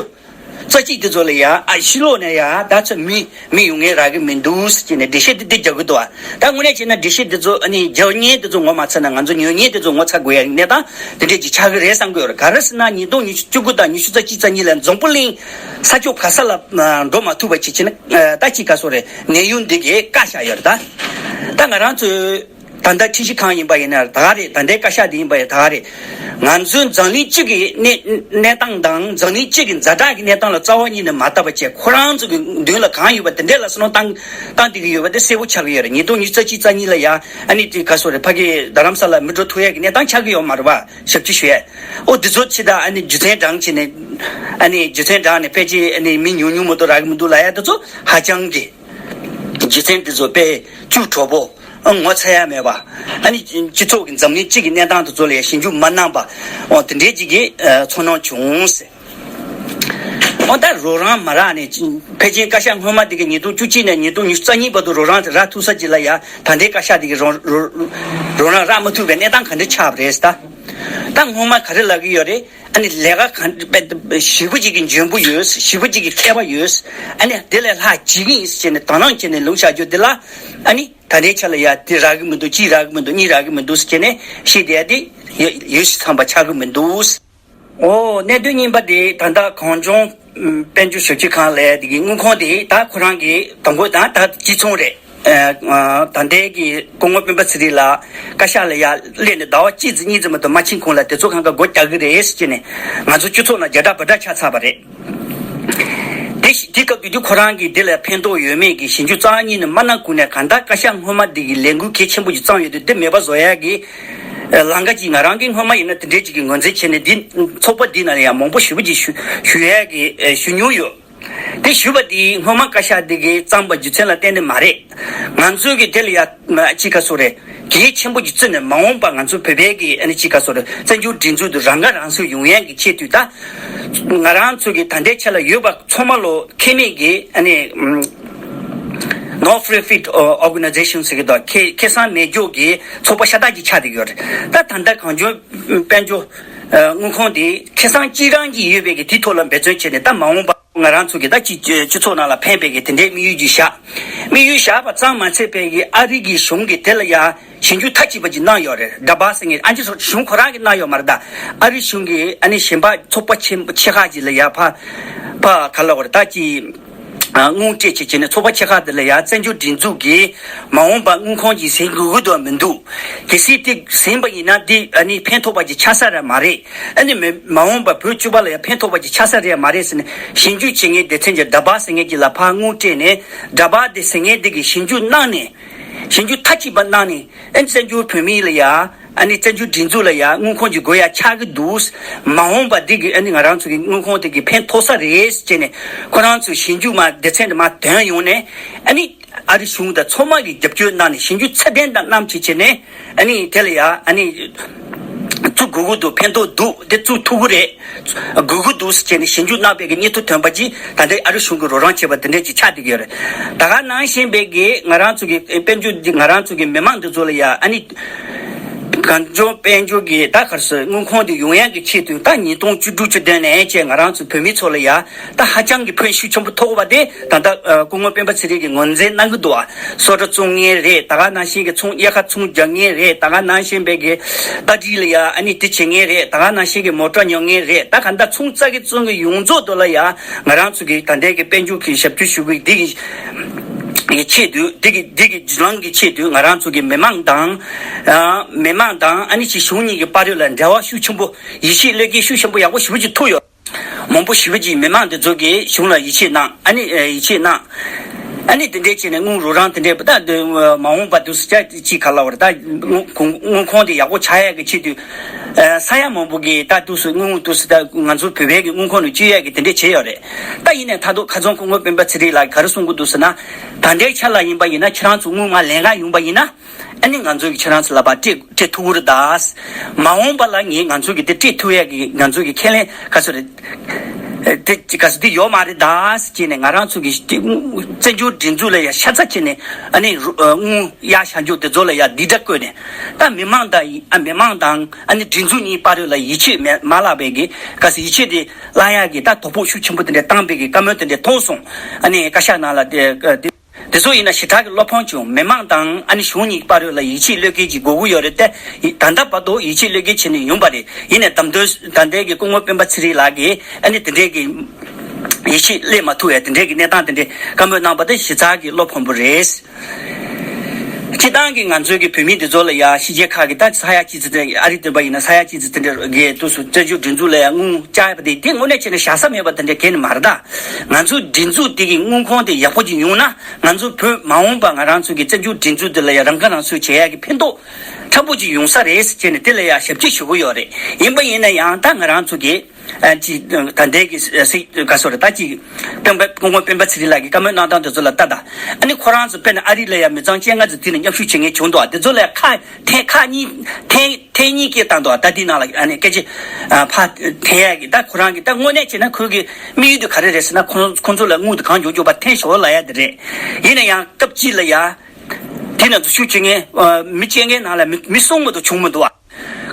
རྩ་གཅིག་དེ་ཚོ་ལ་ཡ་ཨ་ཕྱི་ལོགས་ནས་ཡ་ད་ཚོད་མི་མི་ཡོང་ངེས་རག་གི་མི་འདུག་ཟེར་ནས་འགྲེལ་བཤད་དེ་འདི་རྒྱག་གི་འདུག་ཨ་ད་དངོས་གནས་བྱས་ན་འགྲེལ་བཤད་དེ་ཚོ་ཨ་ནི་རྒྱག་མཁན་དེ་ཚོ་ངོ་མ་ཚ་ན་ང་ཚོ་ཉོ་མཁན་དེ་ཚོ་ངོ་ཚ་དགོས་ཡ་གནས་སྟངས་དེ་འདྲས་ཀྱི་ཆགས་ཀྱི་རེད་བསམ་གི་ཡོད་རེད། ག་རེ་ཟེར་ན་ཉིས་སྟོང་ཉི་ཤུ་བཅུ་དགུ་དང་ཉི་ཤུ་རྩ་གཅིག་རྩ་གཉིས་ལ་འཛམ་བུ་གླིང་ས་ཕྱོགས་ག་ས་ལ་འགྲོ་མ་ཐུབ་པ་ཅིག་བྱས་ན་ད་ཅིག་ག་སོ་རེད་གནས་ཡུལ་འདི་གས་བཀག་བཞག་ཡོད་རེད། ད་ད་ང་རང་ཚོས། ད་ལྟ་ཁྲིམས་ཞིབ་ཁང་ཡིན་པ་ཡིན་ན་ད་ག་རེད། ད་ལྟའི་བཀའ་ཤག་འདི་ཡིན་པ་ཡིན་ད་ག་རེད། ང་ཚོའི་འཛམ་གླིང་སྤྱི་གི་གནས་གནས་སྟངས་དང་འཛམ་གླིང་སྤྱི་གི་ཛ་དྲག་གི་གནས་སྟངས་ལ་རྩ་བ་ཉིད་ནས་མ་ལྟ་བ་བྱས་ཁོ་རང་ཚོ་གི་མདུན་ལ་གང་ཡོད་པ་དེ་འདྲས་ལ་བསམ་བློ་བཏང་བཏང་བསྡད་ཀྱི་ཡོད་པ་དེ་གསལ་པོ་ཆགས་ཀྱི་ཡོད་རེད། ཉིས་སྟོང་ཉི་ཤུ་རྩ་གཅིག་རྩ་གཉིས་ལ་ཡ་ཨ་ནི་དེ་ག་སོ་རེད་ཕ་གི་རྡ་རམ་ས་ལ་མི་འགྲོ་ཐུབ་ཡས་ཀྱི་གནས་སྟངས་ཆགས་ཀྱི་ཡོད་མ་རེད་པ། ཞབས་ཕྱི་ཞུ་ཡས་ཨོ་འདི་ཚོ་ཕྱི་ད་ཨ་ནི་རྒྱུ་མཚན་བགྲངས་བྱས་ནས་ཨ་ནི་རྒྱུ་མཚན་བགྲངས་ནས་ཕལ་ཆེར་ཨ་ནི་མི་ཉུང་ཉུང་མ་གཏོགས་རག་གི་མི་འདུག་ལབ་ཡས་དེ་ཚོ་ཧ་ཅང་གི་རྒྱུ་མཚན་དེ་ཚོ་དཔེ་བཅུག་གྲོགས་པོ། ངོ་ཚ་ཡ་མེད་པ། ཨ་ནི་སྤྱི་ཚོགས་ཀྱི་འཛམ་གླིང་སྤྱི་གི་གནས་སྟངས་དེ་ཚོ་ལ་ཞིབ་འཇུག་མ་གནང་པ། འོ་དེ་འདྲའི་ཅིག་གི་ཚོར་སྣང་བྱུང་ཟེར། འོ་ད་རོགས་རམ་མ་རག་ནས་ཕལ་ཆེར་བཀའ་ཤག་སྔོན་མ་དེ་གི་ཉིས་སྟོང་བཅུ་གཅིག་ནས་ཉིས་སྟོང་ཉི་ཤུ་རྩ་གཉིས་བར་དུ་རོགས་རམ་དེ་རག་ཐུབ་ས་ཅིག་ལ་ཡ་ད་ལྟའི་བཀའ་ཤག་དེ་གི་རོགས་རོགས་རོགས་རམ་རག་མ་ཐུབ་པའི་གནས་སྟངས་ག་འདྲ་ཆགས་པ་རེད་ཟེར་ད། ད་སྔོན་མ་ག་རེ་ལབ་ཀྱི་ཡོད་རེད། ཨ་ནི་ལས་ཀ་གང་དཔེ་ཞེ་པོ་ཅིག་གི་འཇོན་པོ་ཡོད། ཞེ་པོ་ཅིག་གི་མཁས་པ་ཡོད། ཨ་ནི་དེ་ལས་ལྷག་བྱེད་ཀྱི་ཡིན་ཟེར་ནས་དོ་སྣང་བྱས་ནས་ལུང་བཞག་རྒྱུ་དེ་ལ། ཨ་ནི་ད་ལྟའི་ཆ་ལ་ཡ་དེ་རག་གི་མི་འདུག་གཅིག་རག་གི་མི་འདུག་གཉིས་རག་གི་མི་འདུག་ཟེར་བྱས་ནས་བཤད་བསྡད་ཡ་དེ་ཡོད་ཡོད་ཤི་ཚང་པ་ཆགས་གི་མི་འདུག་ཨོ་གནད་དོན་གཉིས་པ་དེ་ད་ལྟ་གངས་ལྗོངས་དཔལ་འབྱོར་ཞབས་ཞུ་ཁང་ལས་དེ་གི་དངུལ་ཁང་དེ་ད་ཁོ་རང་གི་དང་པོ་དང་ད་གཅིག་མཚུངས་རེད། ཨ་ད་ལྟའི་གི་སྐུ་ངོ་སྤེན་པ་ཚེ་རིང་ལགས་བཀའ་ཤག་ལ་ཡ་སླེབས་ནས་ཟླ་བ་གཅིག་ཙམ་གཉིས་ཙམ་མ་གཏོགས་མ་ཕྱིན་གོང་ལ་དེ་ཚོ་གང་ག་སྒོ་རྒྱག་གི་རེད་ཟེར་ནས་ང་ཚོ་སྤྱི་ཚོགས་ནང་རྒྱ་གྲགས་བ་གྲགས་ཆགས་ཚར་བ་རེད། དེ་ཞིག་དེ་སྐབས་དུས་དུས་ཁོ་རང་གིས་དེ་ལ་ཕན་ཐོགས་ཡོད་མེད་ཀྱི་ཞིབ་འཇུག་རྩ་བ་ཉིད་ནས་མ་གནང་གོང་ནས་གང་ལྟར་བཀའ་ཤག་སྔོན་མ་འདི་གི་ལས་འགུལ་གལ་ཆེན་པོ་ཞིག་བརྩམས་ཡོད་དུས་དེ་མེད་པ་བཟོ་ཡ་གི་ལམ་ཁ་ཅིག་ང་རང་གིས་སྔོན་མ་ཡིན་ན་དེ་འདྲས་ཅིག་གི་ངོས་འཛིན་བྱས་ནས་འདི་ཚོགས་པ་འདི་ནང་ལ་ཡང་མང་པོ་ཞེ་པོ་ཅིག་ཞུ་ཞུ་ཡ་གི་ཞུ་མྱོང་ཡོད། དེ་ཞུས་པ་དེ་སྔོན་མ་བཀའ་ཤག་འདི་གིས་བརྩམས་པ་རྒྱུ་མཚན་ལ་བརྟེན་ནས་མ་རེད། ང་ཚོའི་གི་དེ་ལ་ཡ་ཅི་ག་སོ་རེད། གལ་ཆེན་པོ་ཅིག་བརྩིས་ནས་མ་འོངས་པ་ང་ཚོ་བོད་པའི་གི་ཨ་ནི་ཅི་ག་སོ་རེད་བཙན་བྱོལ་སྒྲིག་འཛུགས་དུ་རང་ཁ་རང་གསོ་ཡོང་ཡ་གི་ཆེད་དུ་ད་ང་རང་ཚོ་གི་ད་ལྟའི་ཆ་ལ་ཡོད་པ་ཚང་མ་ལོ་ཁེ་མེད་གི་ཨ་ནི་No Profit Organization ཟེར་གི་དང་ཁེ་ཁེ་བཟང་མེད་སྐྱོ་གི་ཚོགས་པ་ཤ་སྟག་ཅིག་ཆགས་བསྡད་ཡོད་རེད། ད་ད་ལྟ་གངས་ལྗོངས་དཔལ་འབྱོར་དངུལ་ཁང་དེ་ཁེ་བཟང་གཅིག་རང་གིས་ཡོད་པའི་གི་དེ་ཐོག་ལ་འབད་བརྩོན་བྱས་ནས་ད་མ་འོངས་པ་ང་རང་ཚོ་གི་ད་སྤྱི་སྤྱི་ཚོགས་ནང་ལ་ཕན་པའི་གི་དེ་འདྲའི་དམིགས་ཡུལ་ཅིག་བཞག་དམིགས་ཡུལ་བཞག་པ་ཙམ་མ་ཚད་པའི་གི་ཨ་རི་གི་གཞུང་གིས་དེ་ལ་ཡ་ཞིབ་འཇུག་མཐའ་གཅིག་པ་ཅིག་གནང་ཡོད་རེད། ཌ་བྷ་ཟེར་མཁན་ཨ་ཅེ་སོ་གཞུང་ཁོ་རང་གིས་གནང་ཡོད་མ་རེད། ད་ཨ་རི་གཞུང་གིས་ཨ་ནི་གཞན་པ་ཚོགས་པ་ཆེན་ཆེ་ཁག་ཅིག་ལ་ཡ་ཕ་ཕ་ག་ལ་བར་ད་ཅི་དངུལ་སྤྲད་བྱས་བྱས་ནས་ཚོགས་པ་ཆེ་ཁག་དེ་ལ་ཡ་བཙན་བྱོལ་སྒྲིག་འཛུགས་ཀྱིས་མ་འོངས་པ་དངུལ་ཁང་ཅིག་ཟིན་དགོས་ཀྱི་འདུག་མི་འདུག་གལ་སྲིད་དེ་ཟིན་པ་ཡིན་ན་དེ་ཨ་ནི་ཕན་ཐོགས་པ་ཅིག་ཆགས་ས་རེད་མ་རེད། ཨ་ནི་མི་མ་འོངས་པ་བོད་སྤྱི་པ་ལ་ཡང་ཕན་ཐོགས་པ་ཅིག་ཆགས་ས་རེད་མ་རེད་ཟེར་ནས་ཞིབ་འཇུག་བྱེད་མཁན་སྡེ་ཚན་གྱི་ཌ་བྷ་ཟེར་མཁན་གྱི་ལ་ཕར་དངུལ་སྤྲད་ནས་ཌ་བྷ་དེ་ཟེར་མཁན་དེ་གི་ཞིབ་འཇུག་གནང་ནས་ཞིབ་འཇུག་མཐའ་གཅིག་པ་གནང་ནས་ཨ་ནི་བཙན་བྱོལ་བོད་མི་ལ་ཡ་ཨ་ནི་བཙན་བྱོལ་སྒྲིག་འཛུགས་ལ་ཡ་དངུལ་ཁང་ཅིག་དགོས་ཡ་ཆགས་ཀྱི་འདུག་མ་འོངས་པ་དེ་གི་ཨ་ནི་ང་རང་ཚོ་གི་དངུལ་ཁང་དེ་གི་ཕན་ཐོགས་ས་རེད་ཟེར་ནས་ཁོ་རང་ཚོ་ཞིབ་འཇུག་མ་སྡེ་ཚན་དེ་མ་ཐོན་ཡོང་ནས་ཨ་ནི། ཨ་རི་གཞུང་དང་ཚང་མ་གིས་རྒྱབ་སྐྱོར་གནང་ནས་ཞིབ་འཇུག་ཚད་ལྡན་དང་གནང་བྱས་བྱས་ནས་ཨ་ནི་དེ་ལ་ཡ་ཨ་ནི་བཙུགས་དགོས་ཀྱི་འདུག་ཕན་ཐོགས་འདུག་དེ་བཙུགས་ཐུབ་ཀྱི་རེད། དགོས་ཀྱི་འདུག་ཟེར་བྱས་ནས་ཞིབ་འཇུག་གནང་པའི་གི་སྙན་ཐོ་ཐོན་པ་ཅིག་ད་ལྟའི་ཨ་རི་གཞུང་གིས་རོགས་རམ་བྱས་པ་དེ་འདྲས་ཅིག་ཆགས་བསྡད་ཀྱི་ཡོད་རེད། ད་ག་ནང་བཞིན་པའི་གི་ང་རང་ཚོ་གི་དཔལ་འབྱོར་འདི་ང་རང་ཚོ་གི་མི་མང་འདི་ཚོ་ལ་ཡ་ཨ་ནི་གངས་ལྗོངས་དཔལ་འབྱོར་གི་ད་ག་རེ་ཟེར་དངུལ་ཁང་འདི་ཡོང་ཡག་གི་ཆེད་དུ་ད་ཉིས་སྟོང་བཅུ་དྲུག་བཅུ་བདུན་ནས་བྱས་ང་རང་ཚོ་བོད་མི་ཚོ་ལ་ཡ། ད་ཧ་ཅང་གི་ཕན་ཤུགས་ཆེན་པོ་ཐོགས་པ་དེ་ད་ལྟ་སྐུ་ངོ་སྤེན་པ་ཚེ་རིང་གིས་ངོས་འཛིན་གནང་གི་འདུག་ཨ་སོ་ཊ་བཙོང་མཁན་རེད། ད་ག་ནང་བཞིན་གྱི་ཚོང་དབྱར་ཁ་ཚོང་རྒྱག་མཁན་རེད། ད་ག་ནང་བཞིན་པའི་གི་རྟ་དྲེལ་ལ་ཡ་ཨ་ནི་དེ་བྱེད་མཁན་རེད། ད་ག་ནང་བཞིན་གྱི་མོ་ཊ་ཉོ་མཁན་རེད། ད་ག་ད་ཚོང་རྩ་གི་བཙོང་གི་ཡོངས་རྫོགས་དུ་ལ་ཡ་ང་རང་ཚོ་གི་ད་ལྟའི་གི་དཔལ་འབྱོར་གྱི་ཞབས་ཞུ་ཞུ་གི་འདི་གི་ཆེད་དུ་འདི་གི་འདི་གི་བརྒྱུད་ལམ་གྱི་ཆེད་དུ་ང་རང་ཚོ་གི་མི་མང་དང་མི་མང་དང་ཨ་ནི་ཅིག་གཞུང་གཉིས་ཀྱི་བར་ལ་འབྲེལ་བ་ཤུགས་ཆེན་པོ་ཡིད་ཆེས་བློས་འགེལ་ཤུགས་ཆེན་པོ་ཡག་པོ་ཞེ་པོ་ཅིག་ཐུག་ཡོད། མང་པོ་ཞེ་པོ་ཅིག་མི་མང་འདི་ཚོ་གིས་གཞུང་ལ་ཡིད་ཆེས་གནང་ཨ་ནི་ཡིད་ཆེས་གནང་། ཨ་ནི་དེ་འདྲས་བྱས་ནས་དངུལ་རོགས་རམ་དེ་འདྲས་ད་མ་འོངས་པ་དུས་སུ་ཅིག་ག་ལ་བར་ད་དངུལ་ཁང་དེ་ཡག་པོ་ཆགས་ཡག་གི་ཆེད་དུ་ས་ཡ་མང་པོ་གིས་ད་དུས་སུ་དངུལ་དུས་སུ་ད་ང་ཚོ་བོད་པའི་གི་དངུལ་ཁང་ནང་བཅོལ་ཡག་གི་དེ་འདྲས་བྱས་ཡོད་རེད། ད་ཡིན་ནའི་ད་དུང་ཁ་སང་སྐུ་ངོ་སྤེན་པ་ཚེ་རིང་ལགས་ག་རེ་གསུང་གི་འདུག་ཟེར་ན། ད་ལྟའི་ཆ་ལ་ཡིན་པ་ཡིན་ན་ཁྱེད་རང་ཚོ་དངུལ་མ་ལེན་ག་ཡོང་པ་ཡིན་ན། ཨ་ནི་ང་ཚོ་གི་ཁྱེད་རང་ཚོ་ལ་ཕར་སྤྲད་སྤྲད་ཐུབ་ཀྱི་རེད་ད། མ་འོངས་པ་ལ་ངས་ང་ཚོ་གི་དེ་སྤྲད་ཐུབ་ཡག་གི་ང་ཚོ་གི་ཁས་ལེན་ག་ཚོད་རེད། དེ་ག་ཚོད་དེ་ཡོད་མ་རེད་ད་ཟེར་ནས་ང་རང་ཚོ་གི་བཙན་བྱོལ་སྒྲིག་འཛུགས་ལ་ཡ་ཤ་ཚ་བྱས་ནས་ཨ་ནི་དངུལ་གཡར་བཞག་རྒྱུ་དེ་ཚོ་ལ་ཡ་སྡིགས་སྒྲ་བསྐུལ་ནས་ད་མི་མང་དང་ཨ་མི་མང་དང་ཨ་ནི་སྒྲིག་འཛུགས་གཉིས་བར་ལ་ཡིད་ཆེས་མ་བརླག་པའི་གི་ག་ཚོད་ཡིད་ཆེས་དེ་བརླག་ཡག་གི་ད་དོ་ཕོག་ཤུགས་ཆེན་པོ་དེ་འདྲ་བཏང་པའི་གི་བཀའ་མོལ་དེ་འདྲ་མཐོང་སོང་། ཨ་ནི་བཀའ་ཤག་ནང་ལ་དེ་དེ། དེ་ཚོ་ཡིན་ན་ཞེ་དྲག་གི་བློ་ཕམ་བྱུང་། མི་མང་དང་ཨ་ནི་གཞུང་གཉིས་བར་ལ་ཡིད་ཆེས་བློས་འགེལ་གྱི་དགོས་མཁོ་ཡོད་རེད་དེ། ད་ལྟ་བར་དུ་ཡིད་ཆེས་བློས་འགེལ་བྱས་ནས་ཡོང་པ་རེད། ཡིན་ནའི་ད་དུང་ད་ལྟའི་གི་སྐུ་ངོ་སྤེན་པ་ཚེ་རིང་ལགས་ཀྱིས་ཨ་ནི་དེ་འདྲའི་གི་ཡིད་ཆེས་སླེབས་མ་ཐུབ་ཡ་དེ་འདྲའི་གི་གནས་སྟངས་དེ་འདྲའི་བཀའ་མོལ་གནང་པ་དེ་ཞེ་དྲག་གི་བློ་ཕམ་པོ་རེད། སྤྱིར་བཏང་གི་ང་ཚོའི་གི་བོད་མི་འདི་ཚོ་ལ་ཡ་ཕྱི་རྒྱལ་ཁག་གི་ད་ས་ཡ་གཅིག་ཙམ་དེ་ཨ་རི་སྡོད་པ་ཡིན་ན་ས་ཡ་གཅིག་ཙམ་དེ་འདྲ་གི་དུས་སུ་བཙན་བྱོལ་སྒྲིག་འཛུགས་ལ་ཡ་དངུལ་བཅག་ཡ་པ་དེ་དེ་དངོས་གནས་བྱས་ན་བཞག་ས་མེད་པ་དེ་འདྲ་གས་ནི་མ་རེད་ད། ང་ཚོའི་སྒྲིག་འཛུགས་དེ་གི་དངུལ་ཁང་དེ་ཡག་པོ་ཅིག་ཡོང་ན་ང་ཚོ་བོད་མ་འོངས་པ་ང་རང་ཚོ་གི་བཙན་བྱོལ་སྒྲིག་འཛུགས་དེ་ལ་ཡང་རང་ཁ་རང་གསོ་བྱེད་ཡག་གི་ཕན་ཐོགས་ཕྲན་བུ་ཅིག་ཡོང་ས་རེད་ཟེར་བྱས་ནས་དེ་ལ་ཡང་ཞབས་ཕྱི་ཞུ་གི་ཡོད་རེད། ཡིན་པ་ཡིན་ན་ཡང་ད་ང་རང་ཚོ་གི་ཨ་ཅིག་ད་ལྟའི་གི་སྲིད་ག་སོ་རེད་ད་ཅིག་སྤེན་པ་སྐུ་ངོ་སྤེན་པ་ཚེ་རིང་ལགས་ཀྱི་བཀའ་མོལ་གནང་སྟངས་དེ་ཚོ་ལ་ལྟ་དང་། ཨ་ནི་ཁོ་རང་ཚོ་དཔེར་ན་ཨ་རི་ལ་ཡང་མི་ཚང་བཅོ་ལྔ་ཙམ་དེ་ནས་མཉམ་ཞུགས་བྱེད་མཁན་བྱུང་འདུག་དེ་ཚོ་ལ་ཁ་ཐེངས་ཁག་གཉིས་ཐེངས། ཐེངས་གཉིས་སྐད་བཏང་འདུག་ད་འདི་ནང་ལ་ཨ་ནི་སྐད་ཆ་ཕར་འཐེན་ཡག་གི་ད་ཁོ་རང་གི་ད་དངོས་གནས་བྱས་ན་ཁོའི་གི་དམིགས་ཡུལ་དེ་ག་རེ་རེད་ཟེར་ན་ཁོ་ཁོང་ཚོ་ལ་དངུལ་དེ་གང་མགྱོགས་མགྱོགས་པ་འཐེན་ཤོག་ལབ་ཡ་དེ་རེད། ཡིན་ན་ཡང་སྐབས་གཅིག་ལ་ཡ་དེ་ན་འཛུལ་ཞུགས་བྱེད་མཁན་མི་བྱེད་མཁན་ནང་ལ་མི་མི་གསུམ་མ་གཏོགས་བྱུང་མི་འདུག་བ།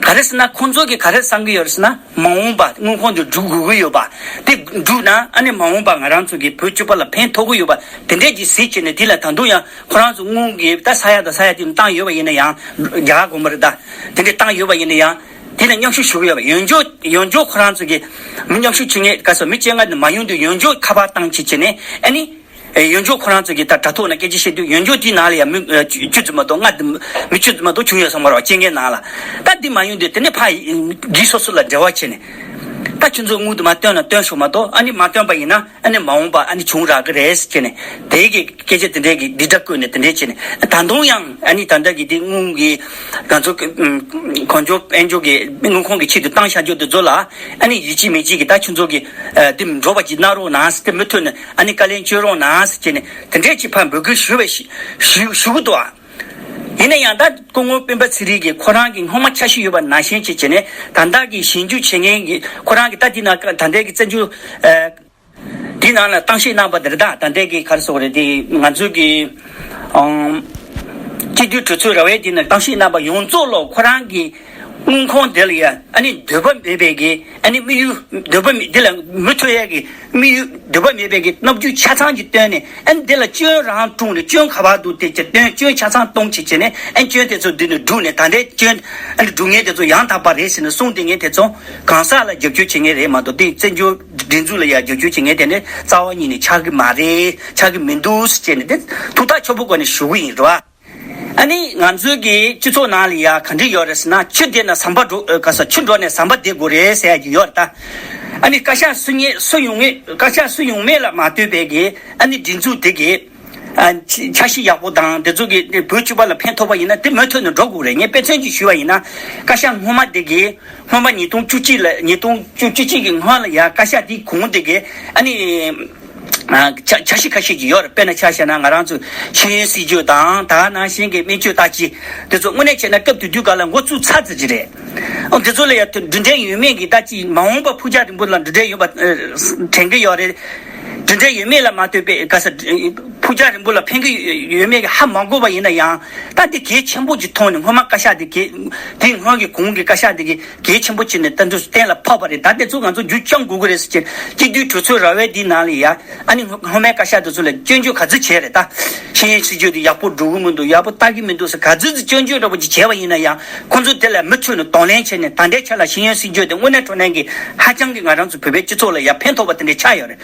ག་རེ་ཟེར་ན་ཁོང་ཚོ་གིས་ག་རེ་བསམ་གྱི་ཡོད་རེད་ཟེར་ན། མ་འོངས་པ་དངུལ་ཁང་དུ་འགྲོ་དགོས་ཀྱི་ཡོད་པ། དེ་འགྲོ་ན་ཨ་ནི་མ་འོངས་པ་ང་རང་ཚོ་གི་བོད་སྤྱི་པ་ལ་ཕན་ཐོགས་ཀྱི་ཡོད་པ་དེ་འདྲས་ཀྱི་ཟེར་བྱས་ནས། དེ་ལ་ད་དུང་ཡང་ཁོ་རང་ཚོ་དངུལ་གྱི་ད་ས་ཡ་དང་ས་ཡ་དེ་བཏང་ཡོད་པ་ཡིན་ན་ཡང་། རྒྱ་གར་གོང་མ་རེད་ད། དེ་འདྲས་བཏང་ཡོད་པ་ཡིན་ན་ཡང་། དེ་ལ་མཉམ་ཞུགས་ཞུ་གི་ཡོད་པ། ཡོན་ཆབ་ཡོན་ཆབ་ཁོ་རང་ཚོ་གི་མི་མཉམ་ཞུགས་བྱེད་མཁན་ག་ས་མི་སྤྱན་སྔ་དུ་མ་ཡོང་དུས་ཡོན་ཆབ་ཁ་པར་བཏང་བྱས་བྱས་ནས་ཨ་ནི། ཨེ། ཡོན་ཆབ་ཁོ་རང་ཚོ་གིས་ད་དྲ་ཐོག་ན་སྐད་ཆ་བཤད་དུས་ཡོན་ཆབ་དེའི་ནང་ལ་ཡང་མི་ཨ་བཅུ་བཅུ་ཙམ་མ་གཏོགས། ལྔ་དེ་མི་བཅུ་ཙམ་མ་གཏོགས་བྱུང་ཡོད་ས་མ་རེད་པ། སྤྱན་སྔའི་ནང་ལ། ད་དེ་མ་ཡོང་དུས་དེ་ནས་ཕར་སྒེར་སོ་སོ་ལ་འབྲེལ་བ་བྱས་ནས། ད་ཁྱོད་ཚོ་དངུལ་དེ་མར་བཏོན་ན་བཏོན་ཤོག་མ་གཏོགས། ཨ་ནི་མ་བཏོན་པ་ཡིན་ན་ཨ་ནི་མ་འོངས་པ་ཨ་ནི་བྱུང་རག་གི་རེད་ཟེར་བྱས་ནས། དེ་གི་སྐད་ཆ་དེ་འདྲས་ཀྱི་འདི་འདྲ་བཀོད་ནས་དེ་འདྲས་བྱས་ནས། ད་དུང་ཡང་ཨ་ནི་ད་ལྟ་གི་དེ་དངུལ་གྱི་ང་ཚོ་གི་ཨམ་གང་བྱུང་དཔལ་འབྱོར་གྱི་དངུལ་ཁང་གི་ཆེད་དུ་བཏང་བཞག་རྒྱུ་དེ་ཚོ་ལ་ཨ་ནི་ཡིད་ཆེས་མི་བྱེད་ཀྱི། ད་ཁྱོད་ཚོ་གི་ཨ་དེ་འགྲོ་བ་ཅིག་གནང་རོགས་གནང་ཟེར། དེ་མུ་མཐུད་ནས་ཨ་ནི་བཀའ་ལན་སྐྱོན་རོགས་གནང་ཟེར་བྱས་ནས་དེ་འདྲས་ཅིག་ཕར་འབོད་སྐུལ་ཞུ་བའི་ཞུ་ཞུ་ཞུ་གི་འདུག་ཨ། ཡིན་ན་ཡང་ད་སྐུ་ངོ་སྤེན་པ་ཚེ་རིང་གིས་ཁོ་རང་གི་སྔོན་མ་འཆར་གཞི་ཡོད་པ་ནང་བཞིན་བྱས་བྱས་ནས། ད་ལྟ་གི་ཞིབ་འཇུག་བྱེད་མཁན་གྱི་ཁོ་རང་གི་ད་དེ་ན་ད་ལྟའི་གི་བཙན་བྱོལ་ཨ་དེའི་ནང་ལ་གཏམ་བཤད་གནང་པ་དེ་རེད། ད་ད་ལྟའི་གི་ག་རེ་ཟེར་དགོས་རེད། དེ་ང་ཚོའི་གི་ཨང་སྤྱི་འཐུས་གྲོས་ཚོགས་ར་བའི་དེ་ནས་གཏམ་བཤད་གནང་པ་ཡོངས་རྫོགས་ལ་ཁོ་རང་གི་དངུལ་ཁང་དེ་ལ་ཡ་ཨ་ནི་འདོད་པ་མེད་པའི་གི་ཨ་ནི་དམིགས་ཡུལ། འདོད་པ་མེད་དེ་ལ་མུ་མཐུད་ཡས་ཀྱི་དམིགས་ཡུལ། འདོད་པ་མེད་པའི་གི་རྣམ་འགྱུར་ཆ་ཚང་ཅིག་སྟོན་ནས། ཨ་ནི་དེ་ལ་སྐྱོན་རང་བཀྲུངས་ནས། སྐྱོན་ག་པར་འདུག་དེ་ཅིག་སྟོན། སྐྱོན་ཆ་ཚང་སྟོན་བྱས་བྱས་ནས། ཨ་ནི་སྐྱོན་དེ་ཚོ་འདི་ནས་བསྒྲུགས་ནས། ད་ལྟའི་སྐྱོན་ཨ་ནི་སྒྲུབ་མཁན་དེ་ཚོ་ཡང་དག་པ་རེད་ཟེར་ནས་གསུངས་བསྡད་མཁན་དེ་ཚོ་གང་ཟག་ལ་རྒྱབ་སྐྱོར་བྱེད་མཁན་རེད་མ་གཏོགས། དེ་བཙན་བྱོལ་སྒྲིག་འཛུགས་ལ་ཡ་རྒྱབ་སྐྱོར་བྱེད་མཁན་དེ་ནི་རྩ་བ་ཉིད་ནས་ཆགས་ཀྱི་མ་རེད། ཆགས་ཀྱི་མི་འདུག་ཟེར་བྱས་ནས། དེ་ཐུགས་ཐག་ཆོད་པོ་སྒོ་ནས་ཞུ་གི་ཡིན་རོ། ཨ་ནི་ང་ཚོའི་གི་སྤྱི་ཚོགས་ནང་ལ་ཡ་ག་འདྲ་ཡོད་རེད་ཟེར་ན། ཆུ་བསྡད་ན་ཟམ་པ་འགྲོ། ཨ་ག་ས། ཆུ་འགྲོ་ནས་ཟམ་པ་བསྡད་དགོས་རེད་ཟེར་ཡ་གི་ཡོད་རེད་ད། ཨ་ནི་བཀའ་ཤག་སུ་ཉེ་སུ་ཡོང་ངེས། བཀའ་ཤག་སུ་ཡོང་མེད་ལ་མ་ལྟོས་པའི་གི་ཨ་ནི་སྒྲིག་འཛུགས་དེ་གི་ཨ་འཆར་གཞི་ཡག་པོ་དང་དེ་ཚོ་གི་བོད་སྤྱི་པ་ལ་ཕན་ཐོགས་པ་ཡིན་ན་དེ་མུ་མཐུད་ནས་འགྲོ་དགོས་རེད། ངས་དཔེ་མཚོན་ཅིག་ཞུས་པ་ཡིན་ན། བཀའ་ཤག་སྔོན་མ་དེ་གི་སྔོན་མ་ཉིས་སྟོང་བཅུ་གཅིག་ལ། ཉིས་སྟོང་བཅུ་བཅུ་གཅིག་གི་སྔོན་ལ་ཡ་བཀའ་ཤག་དེའི་གོང་དེ་གི་ཨ་ནི་ཨ་འཆར་འཆར་གཞི་ཁ་ཤས་ཀྱི་ཡོད་རེད། དཔེར་ན་ཆ་བཞག་ན་ང་རང་ཚོ་ཤེས་ཡོན་སྲིད་བྱུས་དང་། ད་ག་ནང་བཞིན་གྱི་སྨན་བཅོས་ལྟ་ཅི་དེ་ཚོ་དངོས་གནས་བྱས་ན་སྐབས་དེ་དུས་སྐབས་ལ་འགོ་བཙུགས་ཚར་ཙམ་ཅིག་རེད། ཨོ་དེ་ཚོ་ལ་ཡ་དེ་འབྲུ་འགྲན་ཡོད་མེད་ཀྱི་ལྟ་ཅི། མ་འོངས་པ་ཕུགས་རྒྱང་རིང་པོ་ལ་འབྲུ་འགྲན་ཡོད་པ་ཨ་དྲན་གྱི་ཡོད་རེད། འབྲུ་འགྲན་ཡོད་མེད་ལ་མ་ལྟོས་པའི་ག་ས་ཕུགས་རྒྱང་རིང་པོ་ལ་ཕན་གྱི་ཡོད་མེད་ཀྱི་ཧ་མ་གོ་བ་ཡིན་ན་ཡང་། ད་དེ་གལ་ཆེན་པོ་ཅིག་མཐོང་ནས། སྔོན་མ་བཀའ་ཤག་དེ་གལ། དེ་སྔོན་གྱི་གོང་གི་བཀའ་ཤག་དེ་གི་གལ་ཆེན་པོ་བྱས་ནས་ད་དུང་གཏན་ལ་ཕབ་པ་རེད། ད་དེ་ཚོ་ང་ཚོ་རྒྱུན་འཁྱོངས་དགོས་ཀྱི་རེད་ཟེར་བྱས། སྤྱི་འཐུས་གྲོས་ཚོགས་ར་བའི་འདིའི་ནང་ལ་ཡ་ཨ་ནི་སྔོན་མའི་བཀའ་ཤག་དེ་ཚོ་ལ་སྐྱོན་བརྗོད་ག་ཚོད་བྱས་རེད། ད་ཤེས་ཡོན་སྲིད་བྱུས་དེ་ཡག་པོ་འགྲོ་གི་མི་འདུག་ཡག་པོ་ལྟ་གི་མི་འདུག་ཟེར་ག་ཚོད་ཅིག་སྐྱོན་བརྗོད་འདྲ་པོ་ཅིག་བྱས་པ་ཡིན་ན་ཡང་། ཁོང་ཚོ་དེ་ལ་མུ་མཐུད་ནས་གདོང་ལེན་བྱས་ནས། ད་ལྟའི་ཆ་ལ་ཤེས་ཡོན་སྲིད་བྱུས་དེ་དངོས་གནས་དྲང་གནས་ཀྱི་ཧ་ཅང་གི་ང་རང་ཚོ་བོད་པའི་སྤྱི་ཚོགས་ལ་ཡ་ཕན་ཐོགས་པ་དེ་འདྲ་ཆགས་ཡོད་རེད།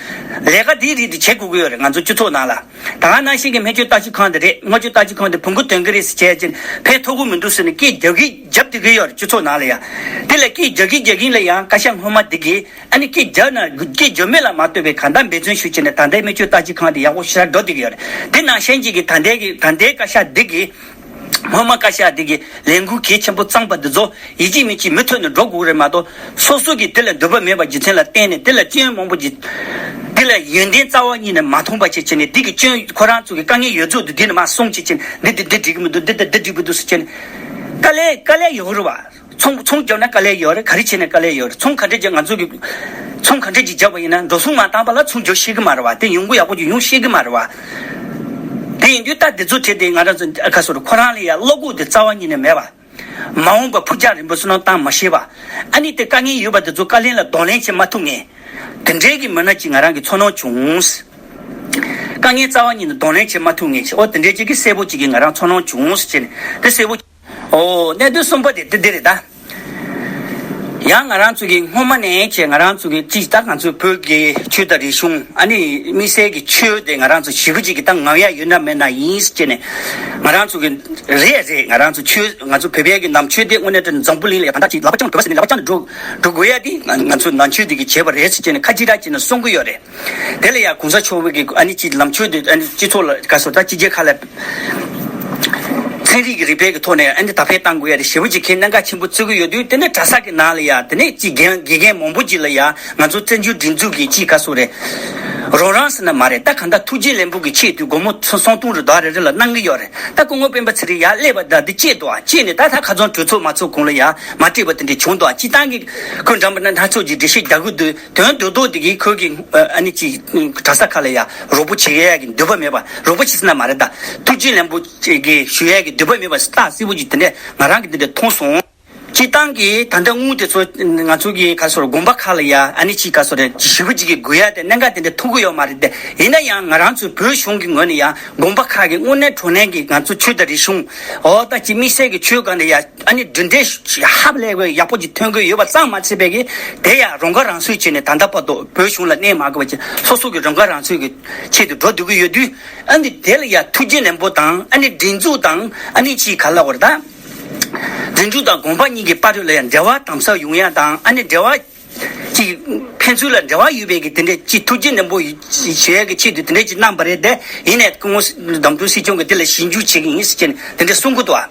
ལས་ཀ་དེའི་རིགས་དེ་བྱེད་དགོས་ཀྱི་ཡོད་རེད། ང་ཚོ་སྤྱི་ཚོགས་ནང་ལ། ད་ག་ནང་བཞིན་གྱི་སྨན་བཅོས་ལྟ་ཞིབ་ཁང་དེ་རེད། སྨན་བཅོས་ལྟ་ཞིབ་ཁང་དེ་བོང་གུ་དོན་གྱི་རེད་ཟེར་བྱས་ཅིག་ཕན་ཐོགས་ཀྱི་མི་འདུག་ཟེར་ནས་སྐད་རྒྱག་གི་རྒྱབ་བསྡད་ཀྱི་ཡོད་རེད། སྤྱི་ཚོགས་ནང་ལ་ཡ། དེ་ལ་སྐད་རྒྱག་གི་རྒྱག་གིན་ལ་ཡང་བཀའ་ཤག་སྔོན་མ་དེ་གིས་ཨ་ནི་སྐད་རྒྱག་ན་སྐད་རྒྱག་མེད་ལ་མ་ལྟོས་པའི་གང་ལྟར་འབད་བརྩོན་ཞུ་བྱས་ནས། ད་ལྟའི་སྨན་བཅོས་ལྟ་ཞིབ་ཁང་དེ་ཡག་པོ་ཞེ་དྲག་འགྲོ་བསྡད་ཀྱི་ཡོད་རེད། དེ་ནང་བཞིན་ཅིག་གི་ད་ལྟའི་གི་ད་ལྟའི་བཀའ་ཤག་འདི་གི་སྔོན་མ་བཀའ་ཤག་འདི་གི་ལས་འགུལ་གལ་ཆེན་པོ་བརྩམས་པ་འདི་ཚོ་ཡིད་ཆེས་མི་བྱེད། མུ་མཐུད་ནས་འགྲོ་དགོས་རེད་མ་གཏོགས། སོ་སོ་གིས་དེ་ལ་འདོད་པ་མེད་པ་རྒྱུ་མཚན་ལ་བརྟེན་ནས། དེ་ལ་སྐྱོན་མང་པོ་ཅིག་དེ་ལ་ཡོན་ཏན་རྩ་བ་ཉིད་ནས་མ་མཐོང་པ་བྱས་བྱས་ནས། འདི་གི་སྐྱོན། ཁོ་རང་ཚོ་གི་དཀའ་ངལ་ཡོད་ཚུལ་དུ་འདི་ནས་མར་གསུངས་བྱས་བྱས་ནས། འདི་འདི་འདི་འགྲིག་གི་མི་འདུག་འདི་འདི་འདི་འགྲིག་མི་འདུག་ཟེར་བྱས་ནས། དཀའ་ལས་དཀའ་ལས་ཡོད་རེད་བ། ཚོང་ཚོང་རྒྱབ་ན་དཀའ་ལས་ཡོད་རེད། ག་རེ་བྱས་ན་དཀའ་ལས་ཡོད་རེད། ཚོང་ག་འདྲས་རྒྱབ། ང་ཚོ་གི་ཚོང་ག་འདྲས་ཅིག་རྒྱབ་པ་ཡིན་ན། འགྲོ་སོང་མ་བཏང་བ་ལ་ཚོང་རྒྱག་ཤེས་ཀྱི་མ་རེད་བ། དེ་ཡོང་སྒོ་ཡག་པོ་ཅིག་ཡོང་ཤེས་ཀྱི་མ་རེད་བ། དེ་ཡིན་དུས་ད་འདི་ཚོ་བྲིས་ཏེ་ང་རང་ཚོ་ཁ་སོར་ཁོ་རང་ལ་ཡ་བློ་ཁོག་དེ་རྩ་བ་ཉིད་ནས་མེད་པ། མ་འོངས་པ་ཕུགས་རྒྱང་རིང་པོ་བསོད་ནམས་བཏང་མ་ཤེས་པ། ཨ་ནི་དེ་དཀའ་ངལ་ཡོད་པ་དེ་ཚོ་དཀའ་ལས་ལ་གདོང་ལེན་བྱེད་མ་ཐུབ་མཁན། དེ་འདྲའི་གི་མི་སྣ་ཅིག་ང་རང་གི་ཚོར་སྣང་བྱུང་། དཀའ་ངལ་རྩ་བ་ཉིད་ནས་གདོང་ལེན་བྱེད་མ་ཐུབ་མཁན་ཅིག་འོ་དེ་འདྲའི་ཅིག་གི་གསལ་པོ་ཅིག་གི་ང་རང་ཚོར་སྣང་བྱུང་ཟེར་བྱས་ནས། དེ་གསལ་པོ། ཨོ་གནད་དོན་གསུམ་པ་དེ་དེ་འདི་རེད་ད། ཡང་ང་རང་ཚོ་གི་སྔོན་མ་ནས་བྱས་ང་རང་ཚོ་གི་ཅིག་ད་ང་ཚོ་བོད་ཀྱི་ཆོས་དང་རིག་གཞུང་། ཨ་ནི་དམིགས་བསལ་གྱི་ཆོས་དེ་ང་རང་ཚོ་ཞེ་པོ་ཅིག་གི་ད་ངོམ་ཡ་ཡོད་ན་མེད་ན་ཡིན་ཟེར་བྱས་ནས། ང་རང་ཚོ་གི་རེད་རེད། ང་རང་ཚོ་ཆོས། ང་ཚོ་བོད་པའི་གི་ནང་ཆོས་དེ་དངོས་གནས་དྲང་འཛམ་བུ་གླིང་ལ་ཡ་གང་ལྟར་ཅིག་ལག་པ་བརྐྱངས་འགྲོ་བ་ཟེར་ནས་ལག་པ་བརྐྱངས་ནས་འགྲོ་འགྲོ་དགོས་ཡ་དེ་ང་ང་ཚོ་ནང་ཆོས་དེ་གིས་བྱས་པ་རེད་ཟེར་བྱས་ནས་ཁ་ཅིག་ར་བྱས་ནས་གསུང་གི་ཡོད་རེད། དེ་ལ་ཡང་གོང་ས་མཆོག་གི་ཨ་ནི་ཅིག་ནང་ཆོས་དེ་ཨ་ནི་སྤྱི་ཚོགས་ལ་ག་སོ་ད་སྤྱི་རྒྱལ་ཁག་ལ་ཚན་རིག་གི་རིག་པའི་གི་ཐོག་ནས་ཨ་ནི་དར་སྤེལ་གཏང་དགོས་ཡ་དེ་ཞེ་པོ་ཅིག་གི་གནད་འགག་ཆེན་པོ་བརྩི་གི་ཡོད་དུས། དེ་ནས་གྲྭ་ས་གི་ནང་ལ་ཡ་དེ་ནས་ཅིག་དགེ་དགེ་རྒན་མང་པོ་ཅིག་ལ་ཡ་ང་ཚོ་བཙན་བྱོལ་སྒྲིག་འཛུགས་ཀྱི་ཅིག་ག་སོ་རེད། རོགས་རམ་ཟེར་ན་མ་རེད། ད་གང་ལྟར་ཐུགས་རྗེ་ལེགས་འབུལ་གྱི་ཆེད་དུ་སྒོར་མོ་སུམ་སྟོང་རེ་ཟླ་རེ་རེ་ལ་གནང་གི་ཡོད་རེད། ད་སྐུ་ངོ་སྤེན་པ་ཚེ་རིང་ཡར་སླེབས་པ་ད་དེ་སྐྱེས་འདུག་ཨ། སྐྱེས་ནས་ད་ད་ཁ་རྩང་གྲོས་ཚོགས་མ་ཚོགས་གོང་ལ་ཡ་མ་སྤྲད་པ་དེ་འདྲ་བྱུང་འདུག་ཨ། སྤྱིར་བཏང་གི་ཁོས་འདྲ་མི་འདྲ་སྣ་ཚོགས་ཀྱི་འགྲེལ་བཤད་རྒྱག་གི་འདུག་དོན་དོ་དོ་དེ་གིས་ཁོ་གི་ཨ་ནི་ཅིག་གྲྭ་ས་ཁག་ལ་ཡ་རོགས་པོ་བྱེད་ཡ་གི་འདོད་པ་མེད་པ། རོགས་པོ་བྱེད་ཟེར་ན་མ་རེད་ད། ཐུགས་རྗེ་ལེགས་འབུལ་གྱི་ཞུ་ཡ་གི་འདོད་པ་མེད་པ་རྟགས་གསལ་པོ་ཅིག་དེ་འདྲས་ང་རང་གིས་དེ་འདྲས་མཐོང་སོང་། སྤྱིར་བཏང་གི་ད་ལྟ་དངུལ་དེ་ཚོ་ང་ཚོ་གི་ག་སོར་དགོན་པ་ཁག་ལ་ཡ་ཨ་ནི་ཅིག་ག་སོར་ཞེ་པོ་ཅིག་གི་དགོས་ཡ་དེ་གནད་འགག་དེ་འདྲ་ཐུག་གི་ཡོད་མ་རེད་དེ། ཡིན་ན་ཡང་ང་རང་ཚོའི་བོད་གཞུང་གི་ངོས་ནས་ཡང་དགོན་པ་ཁག་གི་དངོས་གནས་དྲང་གནས་ཀྱི་ང་ཚོ་ཆོས་དང་རིག་གཞུང་འོ་ད་ཅིག་དམིགས་བསལ་གྱི་ཆོས་སྒང་ནས་ཡ་ཨ་ནི་གྲུབ་འབྲས་ཧ་ལས་པའི་ཡག་པོ་ཅིག་ཐོན་གི་ཡོད་པ་ཙམ་མ་ཚད་པའི་གི་དེ་ཡང་རང་ཁ་རང་གསོ་བྱས་ནས་ད་ལྟ་བར་དུ་བོད་གཞུང་ལ་གནས་མ་དགོས་པ་ཅིག་སོ་སོ་གི་རང་ཁ་རང་གསོའི་གི་ཆེད་དུ་འགྲོ་སྡོད་ཀྱི་ཡོད་དུས། ཨ་ནི་དེ་ལ་ཡ་ཐུགས་རྗེ་ལེན་པོ་དང་ཨ་ནི་སྒྲིག་འཛུགས་དང་ཨ་ནི་ཅིག་ག་ལ་བར་ད། སྒྲིག་འཛུགས་དང་དགོན་པ་གཉིས་ཀྱི་བར་དུ་ལ་ཡང་འབྲེལ་བ་དམ་ཟབ་ཡོང་ཡ་དང་ཨ་ནི་འབྲེལ་བ་ཅིག་ཕན་ཚུན་ལ་འབྲེལ་བ་ཡོད་པའི་གི་དེ་འདྲའི་ཅིག་ཐུགས་རྗེ་ནན་པོ་ཞུ་ཡ་གི་ཆེད་དུ་དེ་འདྲའི་ཅིག་གནང་པ་རེད་དེ། ཡིན་ནའི་སྐུ་ངོ་བདམས་ཐོན་སྲིད་སྐྱོང་གི་དེ་ལ་ཞིབ་འཇུག་བྱེད་ཀྱི་ཡིན་ཟེར་ནས་དེ་འདྲ་གསུང་གི་འདུག་ཨ།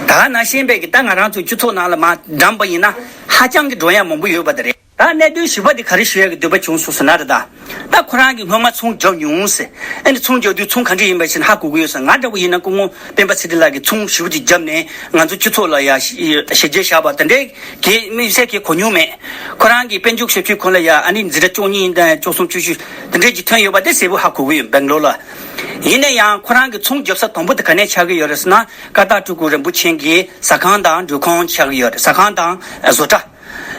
ད་ནང་བཞིན་པའི་གི་ད་ང་རང་ཚོ་སྤྱི་ཚོགས་ནང་ལ་མ་འགྲམ་པ་ཡིན་ན་ཧ་ཅང་གི་འགྲོ་ཡ་མང་པོ་ཡོད་པ་དེ་རེད། ད་གནད་དོན་ཞིབ་པ་དེ་ག་རེ་ཞུ་ཡ་གི་འདོད་པ་བྱུང་སོང་ཟེར་ན་རེད་ད། ད་ཁོ་རང་གིས་སྔོན་མ་ཚོང་རྒྱབ་མྱོང་ཟེར། ཨ་ནི་ཚོང་རྒྱབ་དུས་ཚོང་ག་འདྲ་ཡིན་པ་ཞིག་ཧ་གོ་གི་ཡོད་ཟེར། ང་འདྲ་བོ་ཡིན་ན་སྐུ་ངོ་སྤེན་པ་ཚེ་རིང་ལགས་ཀྱིས་ཚོང་ཞེ་པོ་ཅིག་བརྒྱབ་ནས་ང་ཚོ་སྤྱི་ཚོགས་ལ་ཡ་ཞི་བརྗེ་བཞག་པ་དེ་འདྲའི་གི་དམིགས་བསལ་གྱི་གོ་མྱོང་མེད། ཁོ་རང་གིས་དཔལ་འབྱོར་ཞབས་ཞུའི་ཁོངས་ལ་ཡ་ཨ་ནི་འཛིན་གྲྭ་བཅུ་གཉིས་དང་བཅུ་གསུམ་བཅུ་བཞི་དེ་འདྲའི་ཅིག་ཐོན་ཡོད་པ་དེ་གསལ་པོ་ཧ་གོ་གི་ཡོད། སྦེང་ལོར་ལ། ཡིན་ན་ཡང་ཁོ་རང་གི་ཚོང་རྒྱབ་ས་དང་པོ་དེ་ག་ནས་ཆགས་ཀྱི་ཡོད་རེད་ཟེར་ན། ཀ་དག་སྤྲུལ་སྐུ་རིན་པོ་ཆེ་གི་ཟ་ཁང་དང་མགྲོན་ཁང་ཆགས་ཀྱི་ཡོད་རེད། ཟ་ཁང་དང་བཟོ་གྲྭ།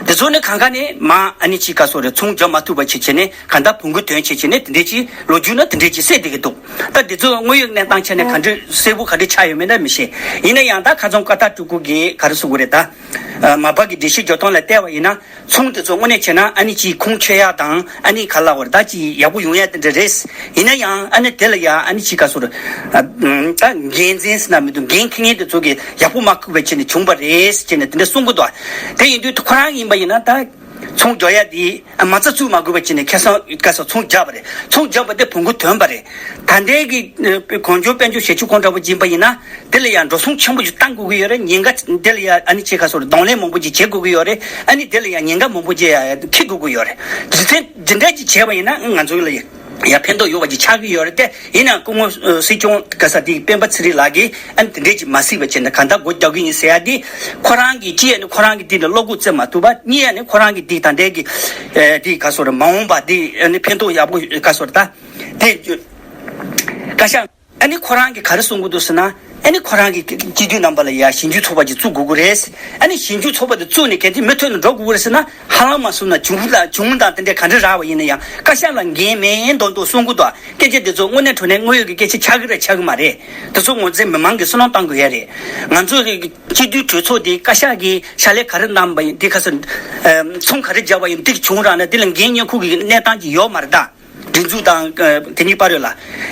དེ་ཚོ་ནི་གང་ག་ནས་མ་ཨ་ནི་ཅིག་ག་སོ་རེ་ཚོང་རྒྱག་མ་ཐུབ་པ་བྱེད་བྱེད་ནས་གང་ལྟར་བོང་གུ་ཐོན་བྱེད་བྱེད་ནས་དེ་འདྲས་ཀྱི་ལོ་རྒྱུས་ནི་དེ་འདྲས་ཀྱི་གསལ་བསྡད་ཀྱི་འདུག་ད་དེ་ཚོ་དངོས་ཡོད་གནས་སྟངས་ཆ་ནས་ག་འདྲས་གསལ་པོ་ག་འདྲས་ཆགས་ཡོད་མེད་ན་མི་ཤེས། ཡིན་ན་ཡང་ད་ཁ་ཚོང་ཀ་དག་སྤྲུལ་སྐུ་གིས་ག་རེ་གསུང་གི་རེད་ད། མ་པ་གི་སྒྲིག་གཞི་འཇོག་སྟངས་ལ་བལྟས་པ་ཡིན་ན་ཚོང་དེ་ཚོ་དངོས་གནས་བྱས་ན་ཨ་ནི་ཅིག་ཁུངས་འཁྱོལ་ཡག་དང་ཨ་ནི་ག་ལ་བར་ད་ཅིག་ཡག་པོ་ཡོང་ཡག་དེ་འདྲ་རེད། ཡིན་ན་ཡང་ཨ་ནི་དེ་ལ་ཡང་ཨ་ནི་ཅིག་ག་སོ་རེ། ད་འགན་འཛིན་ཟེར་ན་མི་འདུག་འགན་འཁྱེར་མཁན་དེ་ཚོ་གིས་ཡག་པོ་མ་ཁུག་པའི་ཆེད་ནས་བྱུང་བ་རེད་ཟེར་ནས་དེ་འདྲ་གསུང་གི་འདུག་དེ་ཡིན་དུས་ཁོ་རང་ཡིན་པ་ཡིན་ན་ད། ཚོང་རྒྱག་ཡ་དེ་མ་རྩ་བཙུགས་མ་དགོས་པ་བྱས་ནས་ཁ་སང་ཁ་སང་ཚོང་རྒྱག་པ་རེད། ཚོང་རྒྱག་པ་དེ་བོང་གུ་ཐོན་པ་རེད། ད་ལྟའི་གི་གོང་བྱོན་དཔལ་འབྱོར་ཞབས་ཞུ་ཁང་འདྲ་པོ་ཡིན་པ་ཡིན་ན་དེ་ལ་ཡང་འགྲོ་སོང་ཆེན་པོ་ཞིག་བཏང་དགོས་ཀྱི་ཡོད་རེད། ཉེན་ཁ་དེ་ལ་ཡང་ཨ་ནི་ཆེ་ཁ་སོར་གདོང་ལེན་མང་པོ་ཞིག་བྱེད་དགོས་ཀྱི་ཡོད་རེད། ཨ་ནི་དེ་ལ་ཡང་ཉེན་ཁ་མང་པོ་ཞིག་ཡང་འཁྱེར་དགོས་ཀྱི་ཡོད་རེད། དེ་ཚེ་འདི་འདྲ་ཞིག་བྱས་པ་ཡིན་ན་ང་ཚོ་ལ་ཡང་ཡང་ཕན་ཐོགས་ཡོད་པ་ཅིག་ཆགས་ཀྱི་ཡོད་རེད་དེ། ཡིན་ནའང་སྐུ་ངོ་སྲིད་སྐྱོང་ག་ས་དེའི་སྤེན་པ་ཚེ་རིང་ལགས་ཀྱིས་ཨ་ནི་དེ་འདྲས་ཅིག་མ་སྲིད་པ་བྱས་ན་གང་ལྟར་སྒོ་རྒྱག་གི་ཡིན་ཟེར་ཡ་དེ། ཁོ་རང་གིས་གཅིག་ཡ་ནི་ཁོ་རང་གི་དེ་ལ་བློ་འགུག་བཙལ་མ་ཐུབ་པ། གཉིས་ཡ་ནི་ཁོ་རང་གི་དེ་ད་ལྟའི་གི་དེ་ག་སོ་རེ་མ་འོངས་པ་དེ་ཨ་ནི་ཕན་ཐོགས་ཡག་པོ་ག་སོ་རེ་ད་དེ་བཀའ་ཤག་ཨ་ནི་ཁོ་རང་གིས་ག་རེ་གསུང་གི་འདུག་ཟེར་ན། ཨ་ནི་ཁོ་རང་གི་སྤྱི་འཐུས་རྣམ་པ་ལ་ཡ་ཞིབ་འཇུག་ཚོགས་པ་ཅིག་བཙུགས་དགོས་ཀྱི་རེད། ཨ་ནི་ཞིབ་འཇུག་ཚོགས་པ་དེ་བཙུགས་ནས་གལ་ཏེ་མུ་མཐུད་ནས་འགྲོ་དགོས་ཀྱི་རེད་ཟེར་ན། ཧ་ལམ་མ་སོང་ན་བྱུང་ལ་བྱུང་དང་དེ་འདྲ་ག་འདྲ་རག་པ་ཡིན་ན་ཡང་བཀའ་ཤག་ལ་འགན་མེད་མདོག་མདོག་གསུང་གི་འདུག་སྐད་ཆ་དེ་ཚོ་དངོས་གནས་དྲང་གནས་དངོས་ཡོད་ཀྱི་སྐད་ཆ་ཆགས་ཀྱི་རེད་ཆགས་ཀྱི་མ་རེད། དེ་ཚོ་ངོས་འཛིན་མི་མང་གིས་བསམ་བློ་གཏང་དགོས་ཡ་རེད། ང་ཚོ་གི་སྤྱི་འཐུས་གྲོས་ཚོགས་དེ་བཀའ་ཤག་གིས་ཕྱག་ལས་ག་རེ་གནང་པ་ཡིན་དེ་ག་ཚོད། ཚོང་ག་རེ་བརྒྱབ་པ་ཡིན་དེ་བྱུང་རག་ན་དེ་ལ་འགན་ཉེན་ཁུག་གི་གནས་སྟངས་ཅིག་ཡོད་མ་རེད་ད། སྒྲིག་འཛུགས་དང་དེ་གཉིས་བར་ཡོད་ལ།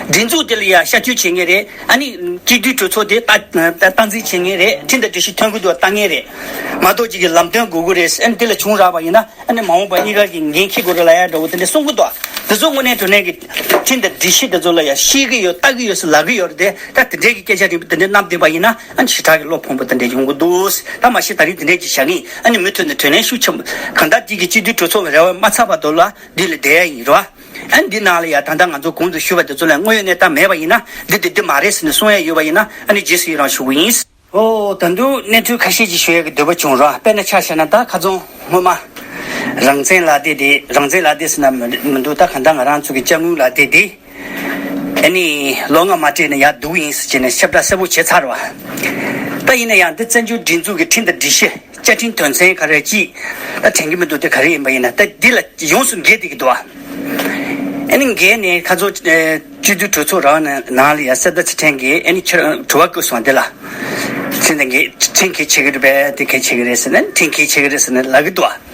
སྒྲིག་འཛུགས་དེ་ལ་ཡ་ཤར་སྐྱོད་བྱེད་ངེས་རེད། ཨ་ནི་སྤྱི་འཐུས་གྲོས་ཚོགས་དེ་ལྟ་སྟངས་འཛིན་བྱེད་ངེས་རེད། ཁྲིམས་དང་སྒྲིག་གཞི་ཐོན་གི་འདུག་ལྟ་ངེས་རེད། མ་གཏོགས་ཅིག་གི་ལམ་སྟོན་དགོས་ཀྱི་རེད། ཨ་ནི་དེ་ལ་བྱུང་རག་པ་ཡིན་ན་ཨ་ནི་མ་འོངས་པ་གཉིས་ཀ་གི་འགན་འཁྱེར་དགོས་རེད་ལབ་ཡ་འདྲ་བོ་དེ་འདྲ་གསུང་གི་འདུག་དེ་ཚོ་དངོས་གནས་དྲང་གནས་ཀྱི་ཁྲིམས་དང་སྒྲིག་གཞི་དེ་ཚོ་ལ་ཡ་ཤེས་ཀྱི་ཡོད་ལྟ་གི་ཡོད་ཟེར་ལབ་ཀྱི་ཡོད་རེད་དེ། ད་དེ་འདྲའི་གི་སྐད་ཆ་རིག་པ་དེ་འདྲ་བསྣམས་བསྡད་པ་ཡིན་ན་ཨ་ནི་ཞེ་དྲག་གི་བློ་ཕམ་པོ་དེ་འདྲ་ཡོང་གི་འདུག་ད་མ་གཞི་ད་རིང་དེ་འདྲའི་ཅིག་བྱ་ངེས། ཨ་ནི་མུ་མཐུད་ནས་དྲིན་ལན་ཤུགས་ཆེན་པོ་གང་ལྟར་དེ་གི་སྤྱི་འཐུས་གྲོས་ཚོགས་ཀྱི་རེ་བ་མ་ཚར་བར་དུ་ལ་འདི་ལ་བསྡད་ཡ་ཡིན་རོ། ཨ་ནི་འདི་ནང་ལ་ཡ་ད་ལྟ་ང་ཚོ་གོང་དུ་ཞུས་པ་དེ་ཚོ་ལ་དངོས་ཡོད་གནས་སྟངས་མེད་པ་ཡིན་ན་འདི་དེ་འདི་མ་རེད་ཟེར་ནས་གསུང་ཡ་ཡོད་པ་ཡིན་ན་ཨ་ནི་རྗེས་སུ་ཡི་རང་ཞུ་གི་ཡིན། ཨོ་ད་དུང་གནས་ཚུལ་ཁ་ཤས་ཅིག་ཞུ་ཡ་གི་འདོད་པ་བྱུང་རོ། དཔེར་ན་ཆ་བཞག་ན་ད་ཁ་རྫོང་སྔོན་མ་རང་བཙན་ལག་དེབ་དེ་རང་བཙན་ལག་དེབ་ཟེར་ན་མི་མི་འདུག་ད་གང་ལྟར་ང་རང་ཚོ་གི་ཅ་དངོས་ལག་དེབ་དེ། ཨ་ནི་ལོ་ལྔ་མ་སྤྲད་ན་ཡར་ལྡུག་ཡིན་ཟེར་བྱས་ནས་ཁྱབ་བསྒྲགས་གསལ་པོ་བྱས་ཚར་བ། ད་ཡིན་ན་ཡང་འདི་བཙན་བྱོལ་སྒྲིག་འཛུགས་ཀྱི་ཁྲིམས་དང་སྒྲིག་གཞི་བཅའ་ཁྲིམས་དོན་ཚན་ག་རེ་ཅིག་ད་དྲན་གྱི་མི་འདུག་དེ་ག་རེ་ཡིན་པ་ཡིན་ན་ད་འདི་ལ་ཡོངས་སུ་འགལ་བསྡད་ཀྱི་འདུག་བ། ཨ་ནི་འགལ་ནས་ཁ་ཚོ་སྤྱི་འཐུས་གྲོས་ཚོགས་རང་ནང་ལ་ཡང་གསལ་བརྡ་ཅིག་འཕྲེང་གིས་ཨ་ནི་ཁྱེད་རང་དྲི་བ་བཀོད་སོང་འདི་ལ། ཁྲིམས་དང་འགལ་ཁྲིམས་འགལ་བྱེད་ཀྱི་རེད་པས་དེ་འགལ་བྱེད་ཀྱི་རེད་ཟེར་ན་ཁྲིམས་འགལ་བྱེད་ཀྱི་རེད་ཟེར་ན་ལབ་ཀྱི་འདུག་བ།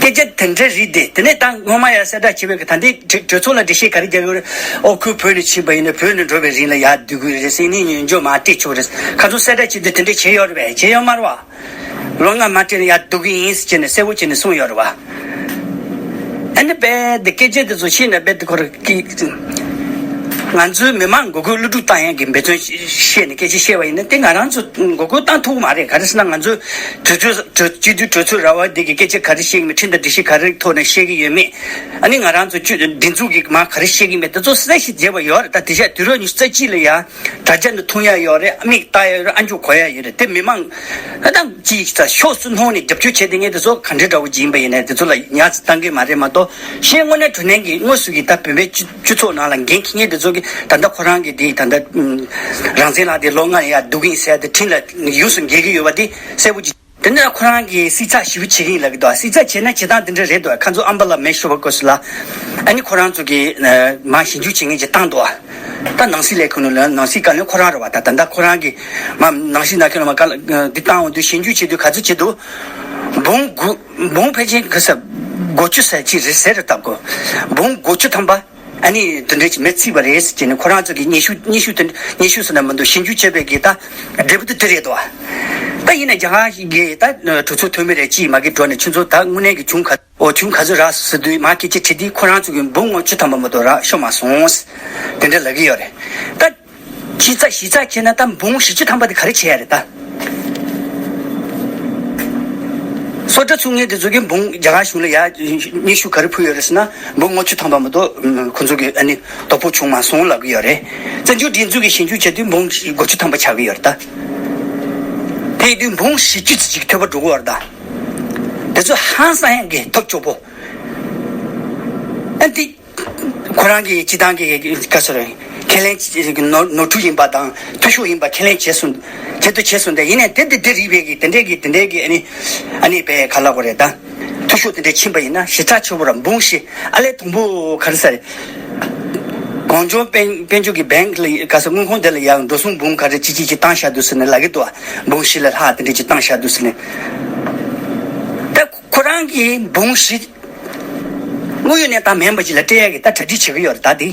སྐད་ཆ་དེ་འདྲ་རེད་དེ། དེ་ནས་ད་སྔོན་མ་ཡང་གསལ་བསྒྲགས་བྱས་པའི་ད་ལྟའི་གྲོས་གྲོས་ཚོགས་ལ་འགྲེལ་བཤད་ག་རེ་རྒྱག་གི་ཡོད་རེད། ཨོ་ཁུ་བོད་ནས་ཕྱིན་པ་ཡིན་ན་བོད་ནས་འགྲོ་བའི་རིང་ལ་ཡར་སྡོད་དགོས་རེད་ཟེར་ནས་ཉན་འཇོག་མ་སྤྲད་ཆོག་རེད། ཁ་ཚོ་གསལ་བསྒྲགས་བྱས་དུས་དེ་འདྲ་བྱས་ཡོད་རེད་པས། བྱས་ཡོད་མ་རེད་བ། ལོ་ལྔ་མ་སྤྲད་ན་ཡར་སྡོད་གི་ཡིན་ཟེར་ནས་གསལ་པོ་བྱས་ནས་གསུངས་ཡོད་རེད་བ། ཨ་ནི་རྦད་དེ་སྐད་ཆ་དེ་ཚོ་ཤེས་ན་རྦད་དེ་ཁོ་ར་ཀི། ང་ཚོའི་མི་མང་མགོ་སྐོར་བློ་སྒྲུབ་བཏང་ཡག་གི་འབད་བརྩོན་བཤད་ནས་སྐད་ཆ་བཤད་པ་ཡིན་ན་དེ་ང་རང་ཚོ་མགོ་སྐོར་བཏང་ཐུབ་ཀྱི་མ་རེད། ག་རེ་ཟེར་ན་ང་ཚོའི་གྲོས་ཚོགས་གྲོས་སྤྱི་འཐུས་གྲོས་ཚོགས་ར་བ་འདི་གི་སྐད་ཆ་ག་རེ་བཤད་ཀྱི་མེད། ཁྲིམས་དང་སྒྲིག་གཞི་ག་རེ་ཐོག་ནས་བཤད་ཀྱི་ཡོད་མེད། ཨ་ནི་ང་རང་ཚོ་སྤྱི་སྒྲིག་འཛུགས་ཀྱི་མ་ག་རེ་བཤད་ཀྱི་མེད་དེ་ཚོ་གསལ་ཞིག་བྱས་པ་ཡོད་རེད། ད་དེ་ཤ་དུས་རབས་ཉི་ཤུ་རྩ་གཅིག་ལ་ཡ་དྲ་རྒྱ་འདི་མཐོང་ཡ་ཡོད་རེད། མིག་ལྟ་ཡ་ཡོད་རེད། ཨ་མཆོག་གོ་ཡ་ཡོད་རེད། དེ་མི་མང་ཨ་ད་ཅིག་ད་ཕྱོགས་སུ་ལྷུང་ནས་རྒྱབ་སྐྱོར་བྱས་དེ་ངས་དེ་ཚོ་ག་འདྲ་འདྲ་བོ་ཅིག་ཡིན་པ་ཡིན་ནའི་དེ་ཚོ་ལ་ཉར་ཚགས་བཏང་གི་མ་རེད་མ་གཏོགས། གཞན་དངོས་གནས་དྲང་གནས་ཀྱི་དངོས་སུ་གི་ད་བོད་པའི་སྤྱི་སྤྱི་ཚོགས་ནང་ལ་འགན་འཁྱེར་མཁན་དེ་ཚོ་གི་ ད་ལྟ་ཁོ་རང་གི་དེ་ད་ལྟ་ཨུམ་རང་བཙན་ལགས་དེ་ལོ་ལྔ་ཡར་སྡུག་གིན་ཟེར་དེ་ཁྲིམས་ལ་ཡོངས་སུ་འགལ་གྱི་ཡོད་པ་དེ་གསལ་པོ་ཅིག་དེ་ནས་ཁོ་རང་གིས་བསྲི་ཚགས་ཞེ་པོ་བྱེད་ཀྱིན་ལབ་ཀྱི་འདུག་བསྲི་ཚགས་བྱས་ན་བྱེད་སྟངས་དེ་འདྲ་རེད་འདུག་ཁ་མཚོ་ཨམ་བ་ལ་མེ་ཤོར་བ་སྐབས་སུ་ལ་ཨ་ནི་ཁོ་རང་ཚོ་གིས་མར་ཞིབ་འཇུག་བྱེད་མཁན་ཅིག་བཏང་འདུག་ད་ནང་སྲིད་ལས་ཁུངས་ནང་ལ་ནང་སྲིད་བཀའ་བློན་ཁོ་རང་རེད་བ། ད་ད་ལྟ་ཁོ་རང་གིས་མར་ནང་སྲིད་ནང་ཁུལ་ལ་མར་བཀའ་འདི་བཏང་འོང་དུས་ཞིབ་འཇུག་བྱེད་དུས་ག་ཚོད་བྱེད་འདུག་འབུམ་དགུ་འབུམ་ཕལ་ཆེར་ག་ས་དགུ་བཅུ་ཙམ་ཅིག་རེད་ཟེར་རེད་བཏབ་གོ་འབུམ་དགུ་བཅུ་ཐམ་པ། ཨ་ནི་དེ་འདྲའི་མེ་ཚིག་པ་རེད་ཟེར་ནས་ཁོ་རང་ཚོ་གི་སྙན་ཞུ་སྙན་ཞུ་དེ་སྙན་ཞུ་ཟེར་ན་མི་འདུག་ཞིབ་འཇུག་བྱས་པའི་གི་ད་འབྲས་བུ་དེ་དེ་རེད་དོ། ད་ཡིན་ན་རྒྱ་གར་གི་ད་གྲོས་ཚོགས་འཐུས་མི་རེད་ཅིག་མ་གི་འགྲོ་ནས་ཁྱོད་ཚོ་ད་དངོས་གནས་ཀྱི་བྱུང་ག་འོ་བྱུང་ག་ཚོད་རག་ཟེར་དུས་མ་སྐད་ཆ་དྲིས་དུས་ཁོ་རང་ཚོ་གི་འབུམ་ལྔ་བཅུ་ཐམ་པ་མ་གཏོགས་རག་ཤོར་མ་སོང་དེ་འདྲ་ལབ་གི་ཡོད་རེད་ད། ཞིབ་ཚགས་ཞིབ་ཚགས་བྱས་ན་ད་འབུམ་བཞི་བཅུ་ཐམ་པ་དེ་ག་རེ་བྱས་ཡ་རེད་ད། སོ་ཊ་ཚུགས་མཁན་དེ་ཚོ་གིས་འབུམ་རྒྱ་གར་གཞུང་ལ་ཡ་སྙན་ཞུ་ག་རེ་ཕུལ་ཡོད་རེད་ཟེར་ན་འབུམ་ལྔ་བཅུ་ཐམ་པ་མ་གཏོགས་ཁོང་ཚོ་གི་ཨ་ནི་དོ་ཕོག་བྱུང་མ་སོང་ལབ་གི་ཡོད་རེད། བཙན་བྱོལ་སྒྲིག་འཛུགས་ཀྱི་ཞིབ་འཇུག་བྱས་དུས་འབུམ་དགུ་བཅུ་ཐམ་པ་ཆགས་གི་ཡོད་རེད་ད། དེ་ཡིན་དུས་འབུམ་བཞི་བཅུ་ཙམ་ཅིག་ཐོལ་པ་འགྲོ་གི་ཡོད་རེད་ད། དེ་ཚོ་ཧང་སང་ཡང་གི་ཐོབ་སྐྱོ་པོ། ཨ་འདི། ཁོ་རང་གི་སྤྱི་བཏང་གི་ག་ཟེར་རེད། ཁས་ལེན་ནོར་ནོར་འཁྲུལ་ཡིན་པ་དང་འཐུས་ཤོར་ཡིན་པ་ཁས་ལེན་བྱས་སོང་། བྱེད་དུ་བྱས་སོང་དེ་ཡིན་ནའི་དེ་འདི་འདི་རིགས་པའི་གི་དེ་འདྲའི་གི་དེ་འདྲའི་གི་ཨ་ནི་ཨ་ནི་པའི་ག་ལ་གོ་རེད་ད། འཐུས་ཤོར་དེ་འདྲ་ཕྱིན་པ་ཡིན་ན་ཞེ་དྲག་ཆེ་བོ་ར་འབུང་ཤི་ཨ་ལས་དང་པོ་ག་རེ་ཟེར་རེད། གངས་ལྗོངས་དཔལ་དཔལ་འབྱོར་གི་བེང་ལ་ག་ཟེར་དངུལ་ཁང་དེ་ལ་ཡང་འགྲོ་སོང་འབུང་ག་རེ་ཅི་ཅི་ཅི་བཏང་བཞག་འདུག་ཟེར་ནས་ལབ་གི་འདུག་འབུང་ཤི་ལ་ལྷག་དེ་འདྲ་ཅི་བཏང་བཞག་འདུག་ཟེར་ནས། ད་ཁོ་རང་གིས་འབུང་ཤི་དངོས་ཡོད་གནས་སྟངས་མིན་པ་ཅིག་ལ་སྤྲད་ཡག་གི་ད་གྲ་སྒྲིག་བྱེད་ཀྱི་ཡོད་རེད་ད་དེ།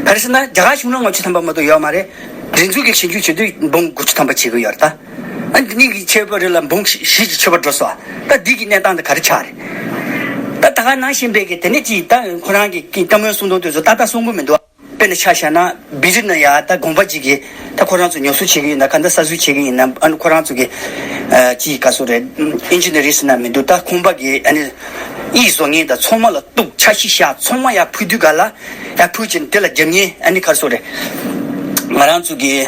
ག་རེ་ཟེར་ན་རྒྱ་གར་གཞུང་ལ་ལྔ་བཅུ་ཐམ་པ་མ་གཏོགས་ཡོད་མ་རེད། སྒྲིག་འཛུགས་ཀྱི་ཞིབ་འཇུག་བྱེད་དུས་འབུམ་དགུ་བཅུ་ཐམ་པ་བྱེད་ཀྱི་ཡོད་རེད་ད། ཨ་འདི་གཉིས་ཀྱི་ཁྱད་པར་རེད་ལ་འབུམ་བཞི་བཞི་ཅིག་ཁྱད་པར་འགྲོ་སོང་། ད་འདི་གི་གནས་སྟངས་དེ་ག་རེ་ཆགས་རེད། ད་ད་ག་ནང་བཞིན་པའི་གི་དེ་ནས་ཅིག་ད་ཁོ་རང་གི་གི་བཀའ་མོལ་གསུང་སྟངས་དེ་ཚོ་ཏག་ཏག་གསུང་གི་མི་འདུག་དཔེར་ན་ཆ་བཞག་ན་བི་རི་ན་ཡ་ད་དགོན་པ་ཅིག་གིས་ད་ཁོ་རང་ཚོ་ཉོ་ཚོང་བྱེད་ཀྱི་ཡིན་ན་ག་འདྲ་གསར་བཟོ་བྱེད་ཀྱི་ཡིན་ན་ཨ་ནི་ཁོ་རང་ཚོ་གི་ཨ་ཅིག་ག་ཚོད་རེད་ཨིན་ཇི་ནི་རི་ཟེར་ན་མི་འདུག་ད་ཁང་པ་གི་ཨ་ནི་ཨི་བཟོ་མཁན་དང་ཚང་མ་ལ་གཏུག་འཆར་གཞི་བཞག་ཚང་མ་ཡར་ཕུལ་དུས་ག་ལ་ཡར་ཕུལ་ཕྱིན་དེ་ལ་རྒྱབ་གཉེར་ཨ་ནི་ག་ཚོད་རེད། ང་རང་ཚོ་གི་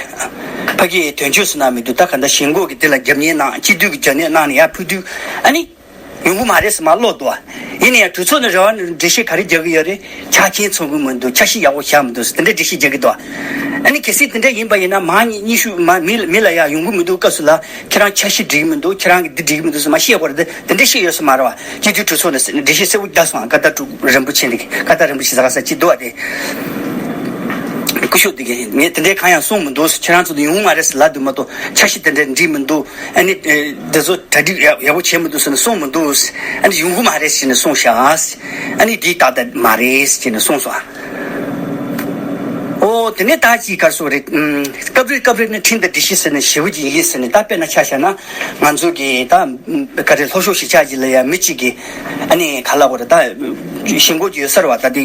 ཕ་གི་དོན་གཅོད་ཟེར་ན་མི་འདུག་ད་ག་འདྲ་ཞེན་ཁོག་གི་དེ་ལ་རྒྱབ་གཉེར་གནང་སྤྱི་འཐུས་ཀྱི་རྒྱབ་གཉེར་གནང་ནས་ཡར་ཕུལ་དུས་ཨ་ནི། ཡོང་གི་མ་རེད་ཟེར་མ་ཀློག་འདུག་ཡིན་ན་ཡང་གྲོས་ཚོགས་ནས་རེ་བ་ནས་འགྲེལ་བཤད་ག་རེ་རྒྱག་གི་ཡོད་རེད། ཆ་རྐྱེན་ཚང་གི་མི་འདུག་འཆར་གཞི་ཡག་པོ་བཞག་མི་འདུག་ཟེར་དེ་འདྲའི་འགྲེལ་བཤད་རྒྱག་གི་འདུག་ཨ་ནི་གལ་སྲིད་དེ་འདྲ་ཡིན་པ་ཡིན་ན་མ་ཉི་ཉི་ཤུ་མ་མི་མི་ལ་ཡང་ཡོང་གི་མི་འདུག་སྐབས་སུ་ལ་ཁྱེད་རང་འཆར་གཞི་འགྲིག་གི་མི་འདུག་ཁྱེད་རང་གི་འདི་འགྲིག་གི་མི་འདུག་ཟེར་མ་བཤད་དགོས་རེད་དེ་འདྲ་བཤད་ཡོད་ས་མ་རེད་བ། སྤྱི་འཐུས་གྲོས་ཚོགས་ནས་འགྲེལ་བཤད་གསལ་པོ་བརྒྱབ་སོང་ཀ་ད་ཀྲུ་རིན་པོ་ཆེ་འདི་ག་ད་རིན་པོ་ཆེ་ཟ་ག་ས་ཅི་འདུག་བ་དེ། སྐུ་ཞབས་འདི་གས་ངས་དེ་འདྲའི་གང་ཡང་གསུངས་མི་འདུག་ཁྱེད་རང་ཚོ་འདི་ཡོང་མ་རེད་ཟེར་ལབ་འདུག་མ་གཏོགས་འཆར་གཞི་དེ་འདྲ་འགྲིག་མི་འདུག་ཨ་ནི་ཨེ་འདི་ཚོ་གྲ་སྒྲིག་ཡག་ཡག་པོ་བྱས་མི་འདུག་ཟེར་ནས་གསུངས་མི་འདུག་ཨ་ནི་ཡོང་གི་མ་རེད་ཟེར་ནས་གསུངས་ཤག་ཨ་ནི་འདི་ཏག་ཏག་མ་རེད་ཟེར་ནས་གསུངས་སོང་། ཨོ་དེ་ནས་ད་ཅིག་གར་སོང་རེད། ཨུམ། སྐབས་རེ་སྐབས་རེ་ནི་ཁྲིམས་དང་སྒྲིག་གཞི་ཟེར་ནས་ཞེ་པོ་ཅིག་ཡིན་ཟེར་ནས་ད་དཔེར་ན་ཆ་བཞག་ན་ང་ཚོ་གི་ད་ག་རེ་ལྷོ་ཕྱོགས་གཞིས་ཆགས་ཅིག་ལ་ཡང་མི་གཅིག་གིས་ཨ་ནི་ག་ལ་བ་རེད་ད་ཞེན་ཁོག་ཅིག་ཡོད་ས་རེད་བ། ད་དེ་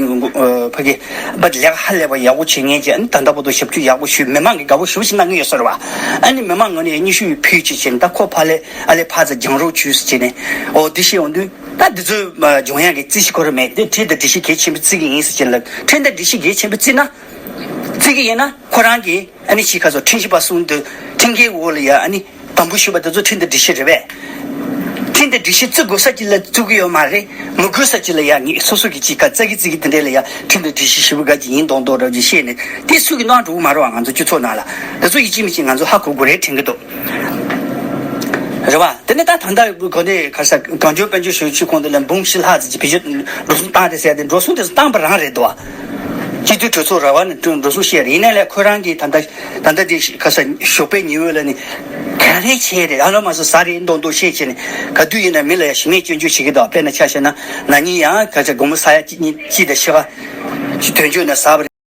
ཕ་གི་པ་ལས་ཀ་ཧ་ལས་པ་ཡག་པོ་བྱེད་མཁན་ཅིག་ཨ་ནི་ད་ལྟ་བར་དུ་ཞབས་ཞུ་ཡག་པོ་ཞུས་མི་མང་གི་དགའ་པོ་ཞེ་པོ་ཞིག་གནང་གི་ཡོད་ས་རེད་བ། ཨ་ནི་མི་མང་ངོས་ནས་སྙན་ཞུ་ཕུལ་ཅིག་བྱས་ནས་ད་ཁོ་ཕར་ལས་ཨ་ལས་ཕར་ཚུར་སྦྱང་རོགས་བྱོས་ཟེར་བྱས་ནས་ཨོ་དེ་བཤད་ཡོང་དུས་ད་འདི་ཚོ་སྦྱོང་ཡག་གི་རྩིས་གཞི་ཁོ་རང་མེད་དེ་ཁྲིམས་དང་སྒྲིག་གཞི་གལ་ཆེན་པོ་བརྩི་གི་ཡིན་ཟེར་བྱས་ལ་ཁྲིམས་དང་སྒྲིག་གཞི་གལ་ཆེན་པོ་བརྩིས་ན་བརྩི་གི་ཡིན་ན་ཁོ་རང་གིས་ཨ་ནི་ཕྱི་ཁ་སོ་ཁྲིམས་ཞིབ་པ་གསུམ་དུ་ཁྲིམས་འགལ་འོག་ལ་ཡ་ཨ་ནི་དམ་འབུལ་ཞུས་པ་དེ་ཚོ་ཁྲིམས་དང་སྒྲིག་གཞི་རེད་པས། ཁྲིམས་དང་སྒྲིག་གཞི་བརྩི་དགོས་ས་ཅིག་ལ་བརྩི་གི་ཡོད་མ་རེད། མི་དགོས་ས་ཅིག་ལ་ཡ་ངས་སོ་སོ་གི་ཅིག་ཁ་ཙག་གི་ཙིག་གི་དེ་འདྲས་ལ་ཡ་ཁྲིམས་དང་སྒྲིག་གཞི་ཞེ་པོ་འགའ་ཅིག་ཡིན་མདོག་མདོག་འདྲ་ཅིག་བཤད་ནས་དེ་སུ་གི་གནང་འགྲོ་གི་མ་རེད་བ། ང་ཚོ་སྤྱི་ཚོགས་ནང་ལ་དེ་ཚོ་ཡིན་གཅིག་མིན་གཅིག་ང་ཚོ་ཧ་གོ་དགོས་རེད་དྲན་གི་འདུག་རེད་བ། དེ་ནས་ད་ད་ལྟ་གོ་ནས་ག་ས་གངས་ལྗོངས་དཔལ་འབྱོར་ཞབས་ཞུ་ཁང་དེ་ལ་འབུམ་བཞི་ལྷག་ཙམ་གྱི་བེད་སྤྱོད་འགྲོ་སོང་བཏང་རེད་ཟེར་ཏེ་འགྲོ་སོང་དེ་ཚོ་བཏང་པ་རང་རེད་འདུག་བ། སྤྱི་འཐུས་གྲོས་ཚོགས་ར་བ་ནས་འགྲོ་སོང་བཤད་རེད། ཡིན་ནའི་ལས་ཁོ་རང་གིས་ད་ལྟ་ད་ལྟ་དེ་ག་ས་ཞོགས་པའི་ཉི་འོད་ལ་ནི་ག་རེ་བྱས་རེད། ཨ་ལོ་མ་སོ་ཟ་རེད་མདོག་མདོག་བཤད་བྱས་ནས་ག་དུས་ཡིན་ན་མི་ལ་ཡ་ཞུམ་མེད་སྐྱོན་བརྗོད་བྱེད་ཀྱི་འདུག་དཔེར་ན་ཆ་བཞག་ན་ན་ནིང་ཡང་ག་ས་དགོང་མོ་ས་ཡ་གཅིག་གཉིས་གཅིག་དང་ཕྱེད་ཀ་ཅིག་དོན་གཅོད་ནས་ཟ་བ་རེད།